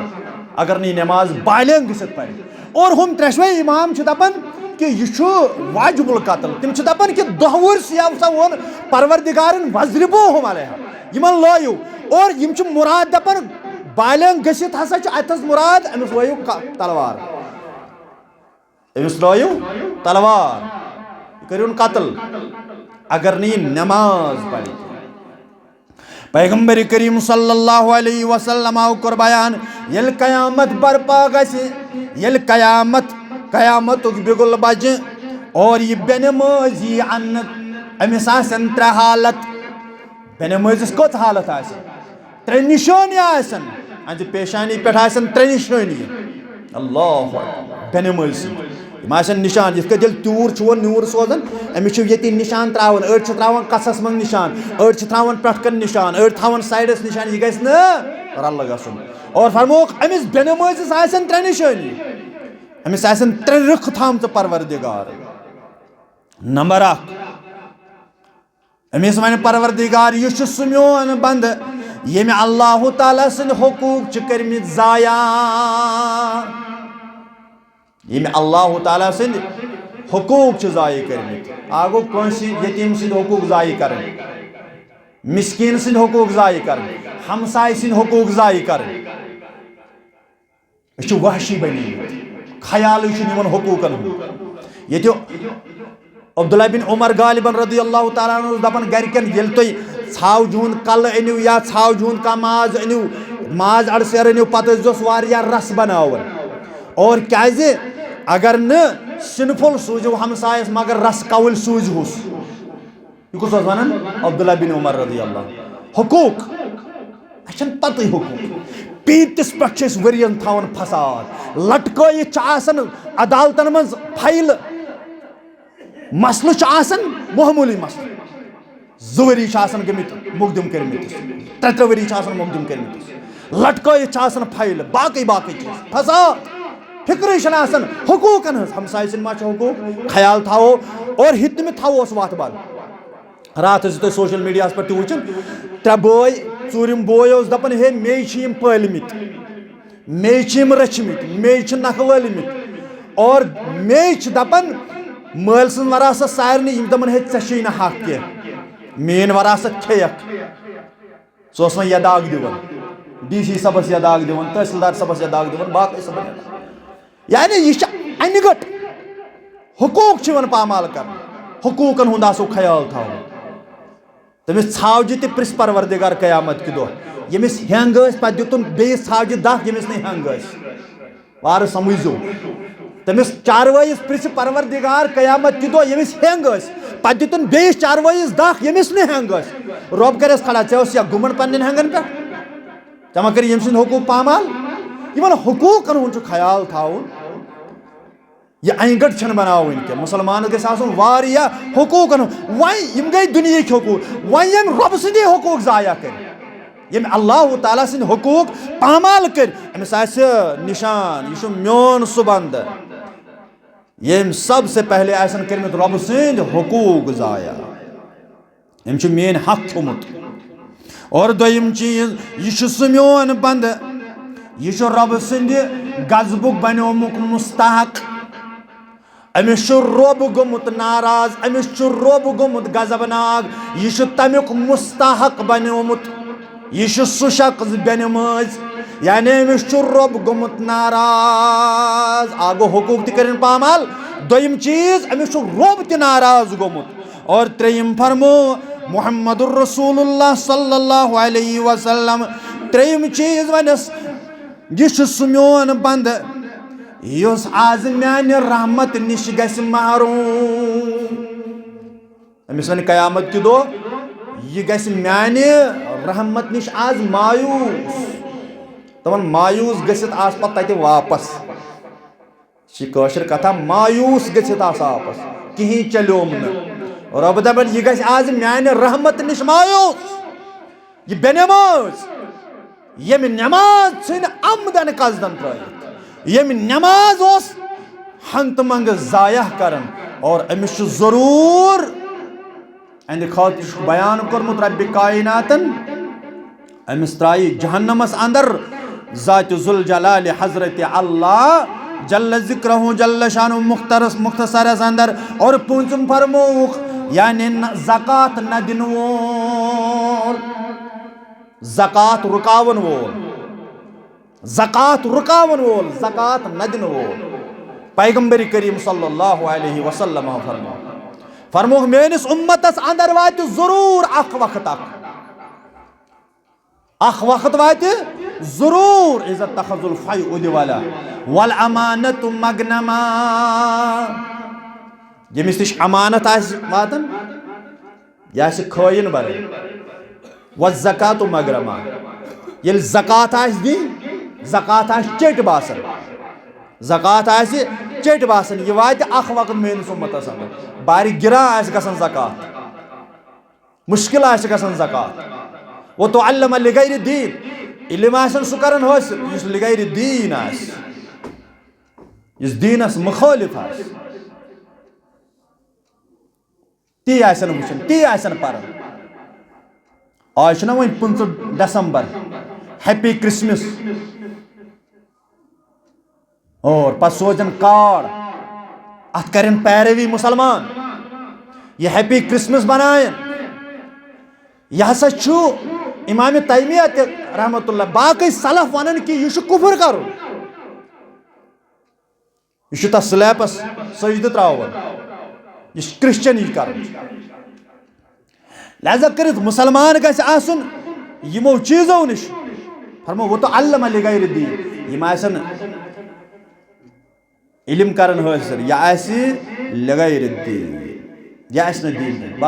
اگر نہٕ یہِ نماز بالغ گٔژھِتھ پرِ۔ اور ہُم ترٛیشوے امام چھِ دپان کہِ یہِ چھُ واجب القتل۔ تِم چھِ دپان کہِ دَہ وُہٕرۍ سٕے ہسا ووٚن پروردگارن، "وَاضْرِبُوهُمْ عَلَيْهَا"، یِمن لٲیِو۔ اور یِم چھِ مراد دپان بالغ گٔژھِتھ ہسا چھُ اتھس مراد، أمِس لٲیِو ک-، تلوار۔ أمِس لٲیِو تلوار، یہِ کٔرِوُن قتل، اگر نہٕ یہِ نماز پرِ کینٛہہ۔ پیغمبر کریم صلی اللہ علیہ وسلم آو کوٚر بیان، ییٚلہِ قیامت برپا گژھِ، ییٚلہِ قیامت، قیامتُک بِگُل بجہِ اور یہِ بے نمٲزی اننہٕ، أمِس آسن ترٛےٚ حالت۔ بے نمٲزِس کٔژ حالت آسن؟ ترٛےٚ نشٲنی آسن۔ اَتہِ پیشانی پٮ۪ٹھ آسن ترٛےٚ نشٲنی۔ اللہ اکبر۔ بے نمٲزۍ سٕنٛدۍ۔ یِم آسن نشان، یِتھ کٔنۍ ییٚلہِ تیوٗر چھُ وۄنۍ نیوٗر سوزان، أمِس چھِ ییٚتی نشان ترٛاوان۔ أڑۍ چھِ ترٛاوان کَسَس منٛز نشان، أڑۍ چھِ ترٛاوان پٮ۪ٹھ کَنۍ نشان، أڑۍ تھاوان سایڈَس نشان۔ یہِ گژھِ نہٕ رَلہٕ گژھُن۔ اور فرمووُکھ، أمِس بے نمٲزِس آسن ترٛےٚ نشٲنی۔ أمِس آسن ترٛےٚ رٕکھ تھامژٕ پروردگار۔ نمبر اکھ، أمِس وَنہِ پروردگار، یہِ چھُ سُہ میون بندٕ ییٚمہِ اللہ تعالیٰ سٕنٛدۍ حقوٗق چھِ کٔرمٕتۍ ضایع، ییٚمہِ اللہ تعالیٰ سٕنٛدۍ حقوٗق چھِ ضایع کٔرمٕتۍ۔ اَکھ گوٚو کٲنٛسہِ یتیٖم سٕنٛدۍ حقوٗق ضایع کرٕنۍ، مسکیٖن سٕنٛدۍ حقوٗق ضایع کرٕنۍ، ہمسایہِ سٕنٛدۍ حقوٗق ضایع کرٕنۍ۔ أسۍ چھِ وحشی بنیمٕتۍ، خیالٕے چھُنہٕ یِمن حقوٗقن ہُنٛد۔ ییٚتہِ عبداللہ بن عمر غالباً رضی اللہ تعالیٰ عنہ اوس دَپان گَرِکٮ۪ن، ییٚلہِ تُہۍ ژھاوجہِ ہُنٛد کَلہٕ أنِو یا ژھاوجہِ ہُنٛد کانٛہہ ماز أنِو، ماز اَڑٕ سیر أنِو، پَتہٕ ٲسۍزیوس واریاہ رَس بَناوان۔ اور کیٛازِ؟ اگر نہٕ سِنہٕ پھوٚل سوٗزِو ہمسایَس، مگر رَس کَوٕلۍ سوٗزِہوس۔ یہِ کُس اوس وَنان؟ عبداللہ بن عمر رضی اللہ۔ حقوٗق، اَسہِ چھَنہٕ پَتہٕے حقوٗق۔ پیٖنٛتِس پٮ۪ٹھ چھِ أسۍ ؤرِین تھاوان فساد۔ لٹکٲیِتھ چھِ آسان، عدالتَن منٛز فایلہٕ۔ مسلہٕ چھُ آسان معموٗلی مسلہٕ۔ زٕ ؤری چھِ آسان گٔمٕتۍ مقدم کٔرمٕتِس، ترٛےٚ ترٛےٚ ؤری چھِ آسان مقدم کٔرمٕتِس۔ لٹکٲیِتھ چھِ آسان فایلہٕ، باقٕے باقٕے چیٖز۔ فساد، فکرٕے چھَنہٕ آسان حقوٗقَن ہٕنٛز۔ ہمسایہِ سٕنٛدۍ ما چھِ حقوٗق؟ خیال تھاوو۔ اور ہُتہِ تہِ مےٚ تھاووس وَتھ بَنٛد۔ راتھ ٲسِو تُہۍ سوشل میڈیاہَس پٮ۪ٹھ تہِ وٕچھان، ترٛےٚ بٲے، ژوٗرِم بوے اوس دَپان، "ہے، مے چھِ یِم پٲلمٕتۍ، مے چھِ یِم رٔچھمٕتۍ، مے چھِ نَکھٕ وٲلمٕتۍ۔" اور مے چھِ دَپان، مٲلۍ سٕنٛز وراثت سارنٕے، یِم دَپان، "ہے، ژےٚ چھُے نہٕ حق کینٛہہ، میٛٲنۍ وراثت کھیٚیَکھ۔" سُہ اوس وۄنۍ یَداگ دِوان، ڈی سی صٲبَس یَداگ دِوان، تحصیلدار صٲبَس یَداگ دِوان، باقٕے صٲبَن یَداگ۔ یعنی یہِ چھِ اَنہِ گٔٹ۔ حقوٗق چھِ یِوان پامال کرنہٕ، حقوٗقن ہُنٛد آسو خیال تھاوُن۔ تٔمِس ژھاوجہِ تہِ پرٛژھ پروردگار قیامت کہِ دۄہ، ییٚمِس ہٮ۪نٛگ ٲسۍ، پتہٕ دیُتُن بیٚیِس ژھاوجہِ دَکھ، ییٚمِس نہٕ ہٮ۪نٛگ ٲسۍ۔ وارٕ سمجھزیو، تٔمِس چاروٲیِس پرٛژھِ پروردگار قیامت کہِ دۄہ، ییٚمِس ہٮ۪نٛگ ٲسۍ، پتہٕ دیُتُن بیٚیِس چاروٲیِس دَکھ، ییٚمِس نہٕ ہٮ۪نٛگ ٲسۍ۔ رۄب کرٮ۪س کھڑا، ژےٚ اوس یا گُمن پننٮ۪ن ہٮ۪نٛگن پٮ۪ٹھ؟ ژےٚ ما کٔرۍ ییٚمۍ سٕنٛدۍ حقوٗق پامال؟ یِمن حقوٗقن ہُنٛد چھُ خیال تھاوُن۔ یہِ اَنہِ گٔٹ چھَنہٕ بناوٕنۍ کینٛہہ۔ مُسلمانَس گژھِ آسُن واریاہ حقوٗقن ہُنٛد۔ وۄنۍ یِم گٔے دُنیہٕکۍ حقوٗق، وۄنۍ ییٚمۍ رۄبہٕ سٕنٛدی حقوٗق ضایع کٔرۍ، ییٚمۍ اللہ تعالیٰ سٕنٛدۍ حقوٗق پامال کٔرۍ، أمِس آسہِ نِشان، یہِ چھُ میون سُہ بنٛدٕ۔ ییٚمۍ سب سے پہلے آسن کٔرمٕتۍ رۄبہٕ سٕنٛدۍ حقوٗق ضایع۔ أمۍ چھُ میٲنۍ حق کھیوٚمُت۔ اور دوٚیِم چیٖز، یہِ چھُ سُہ میون بندٕ، یہِ چھُ رۄبہٕ سٕنٛدِ غضبُک بنیومُت مستحق۔ أمِس چھُ رۄب گوٚمُت ناراض، أمِس چھُ رۄب گوٚمُت غضبناک، یہِ چھُ تَمیُک مستحق بنیومُت۔ یہِ چھُ سُہ شخص بے نماز، یعنی أمِس چھُ رۄب گوٚمُت ناراض۔ اکھ گوٚو حقوٗق تہِ کٔرِن پامال، دوٚیِم چیٖز، أمِس چھُ رۄب تہِ ناراض گوٚمُت۔ اور ترٛیٚیِم فرمو محمد رسول اللہ صلی اللہ علیہ وسلم، ترٛیٚیِم چیٖز وَنٮ۪س، یہِ چھُ سُہ میون بندٕ یُس آز میانہِ رحمت نِش گژھِ محروم۔ أمِس وَنہِ قیامت کہِ دۄہ، یہِ گژھِ میانہِ رحمت نِش آز مایوٗس۔ دَپان مایوٗس گٔژھِتھ آس پتہٕ تَتہِ واپس۔ چھِ کٲشِر کتھا، مایوٗس گٔژھِتھ آس واپس، کِہیٖنۍ چلیوم نہٕ۔ رۄبہٕ دَپان، یہِ گژھِ آز میانہِ رحمت نِش مایوٗس۔ یہِ بے نماز، ییٚمہِ نماز ژھٕنۍ عمدن قصدن ترٲیِتھ، ییٚمہِ نماز اوس ہنٛگتہٕ منٛگہٕ ضایع کران، اور أمِس چھُ ضروٗر اہندِ خٲطرٕ چھُ بیان کوٚرمُت ربِ کائناتن، أمِس ترایہِ جہنمس اندر۔ ذات ذوالجلال حضرت اللہ جل ذکرہ جل شانہ مختصرس، مختصرس اندر۔ اور پوٗنٛژِم فرمووُکھ، یعنی نہ زکوٰۃ نہ دِنہٕ وول، زکوٰۃ رُکاون وول، زکوٰۃ رُکاون وول، زکوٰۃ نہ دِنہٕ وول۔ پیغمبر کریم صلی اللہ علیہ وسلم فرمو، فرمووُکھ، میٲنِس اُمتس اندر واتہِ ضروٗر اکھ وقت اکھ۔ اکھ وقت واتہِ ضروٗر، اذا اتخذ الفیء دولا والامانۃ مغنما۔ ییٚمِس نِش امانت آسہِ واتان، یہِ آسہِ خٲیِن بنان۔ والزکوٰۃ مغرما۔ ییٚلہِ زکوٰۃ آسہِ دِنۍ، زکوٰۃ آسہِ چیٚٹۍ باسان، زکوٰۃ آسہِ چیٚٹۍ باسان، یہِ واتہِ اکھ وقت میٲنِس اُمتس اندر، بارِ گِران آسہِ گژھان زکوٰۃ۔ مُشکِل آسہِ گژھان زکوٰۃ۔ وتعلم لغیر الدین، علم آسن سُہ کران حٲصِل یُس لغیر الدین آسہِ، یُس دیٖنس مُخٲلِف آسہِ۔ تی آسن وٕچھان، تی آسن پران۔ آز چھُنہ وۄنۍ پٕنٛژٕہ دسمبر، happy Christmas۔ اور پتہٕ سوزن کارڈ، اتھ کرن پیروی مسلمان، یہِ happy Christmas بناین۔ یہِ ہسا چھُ امام تیمیہ تہِ رحمت اللہ، باقی سلف ونان کہِ یہِ چھُ کفر کرُن، یہِ چھُ تتھ سلیبس سجدٕ تراوان، یہِ چھُ کرسچن یہِ کرُن۔ لہذا کٔرِتھ مُسلمان گژھِ آسُن یِمو چیٖزو نِش۔ فرمو، "وتعلم لغیر الدین"، یِم آسن علم کرن حٲصِل، یہِ آسہِ لغیر الدین، یہِ آسہِ نہٕ دیٖن۔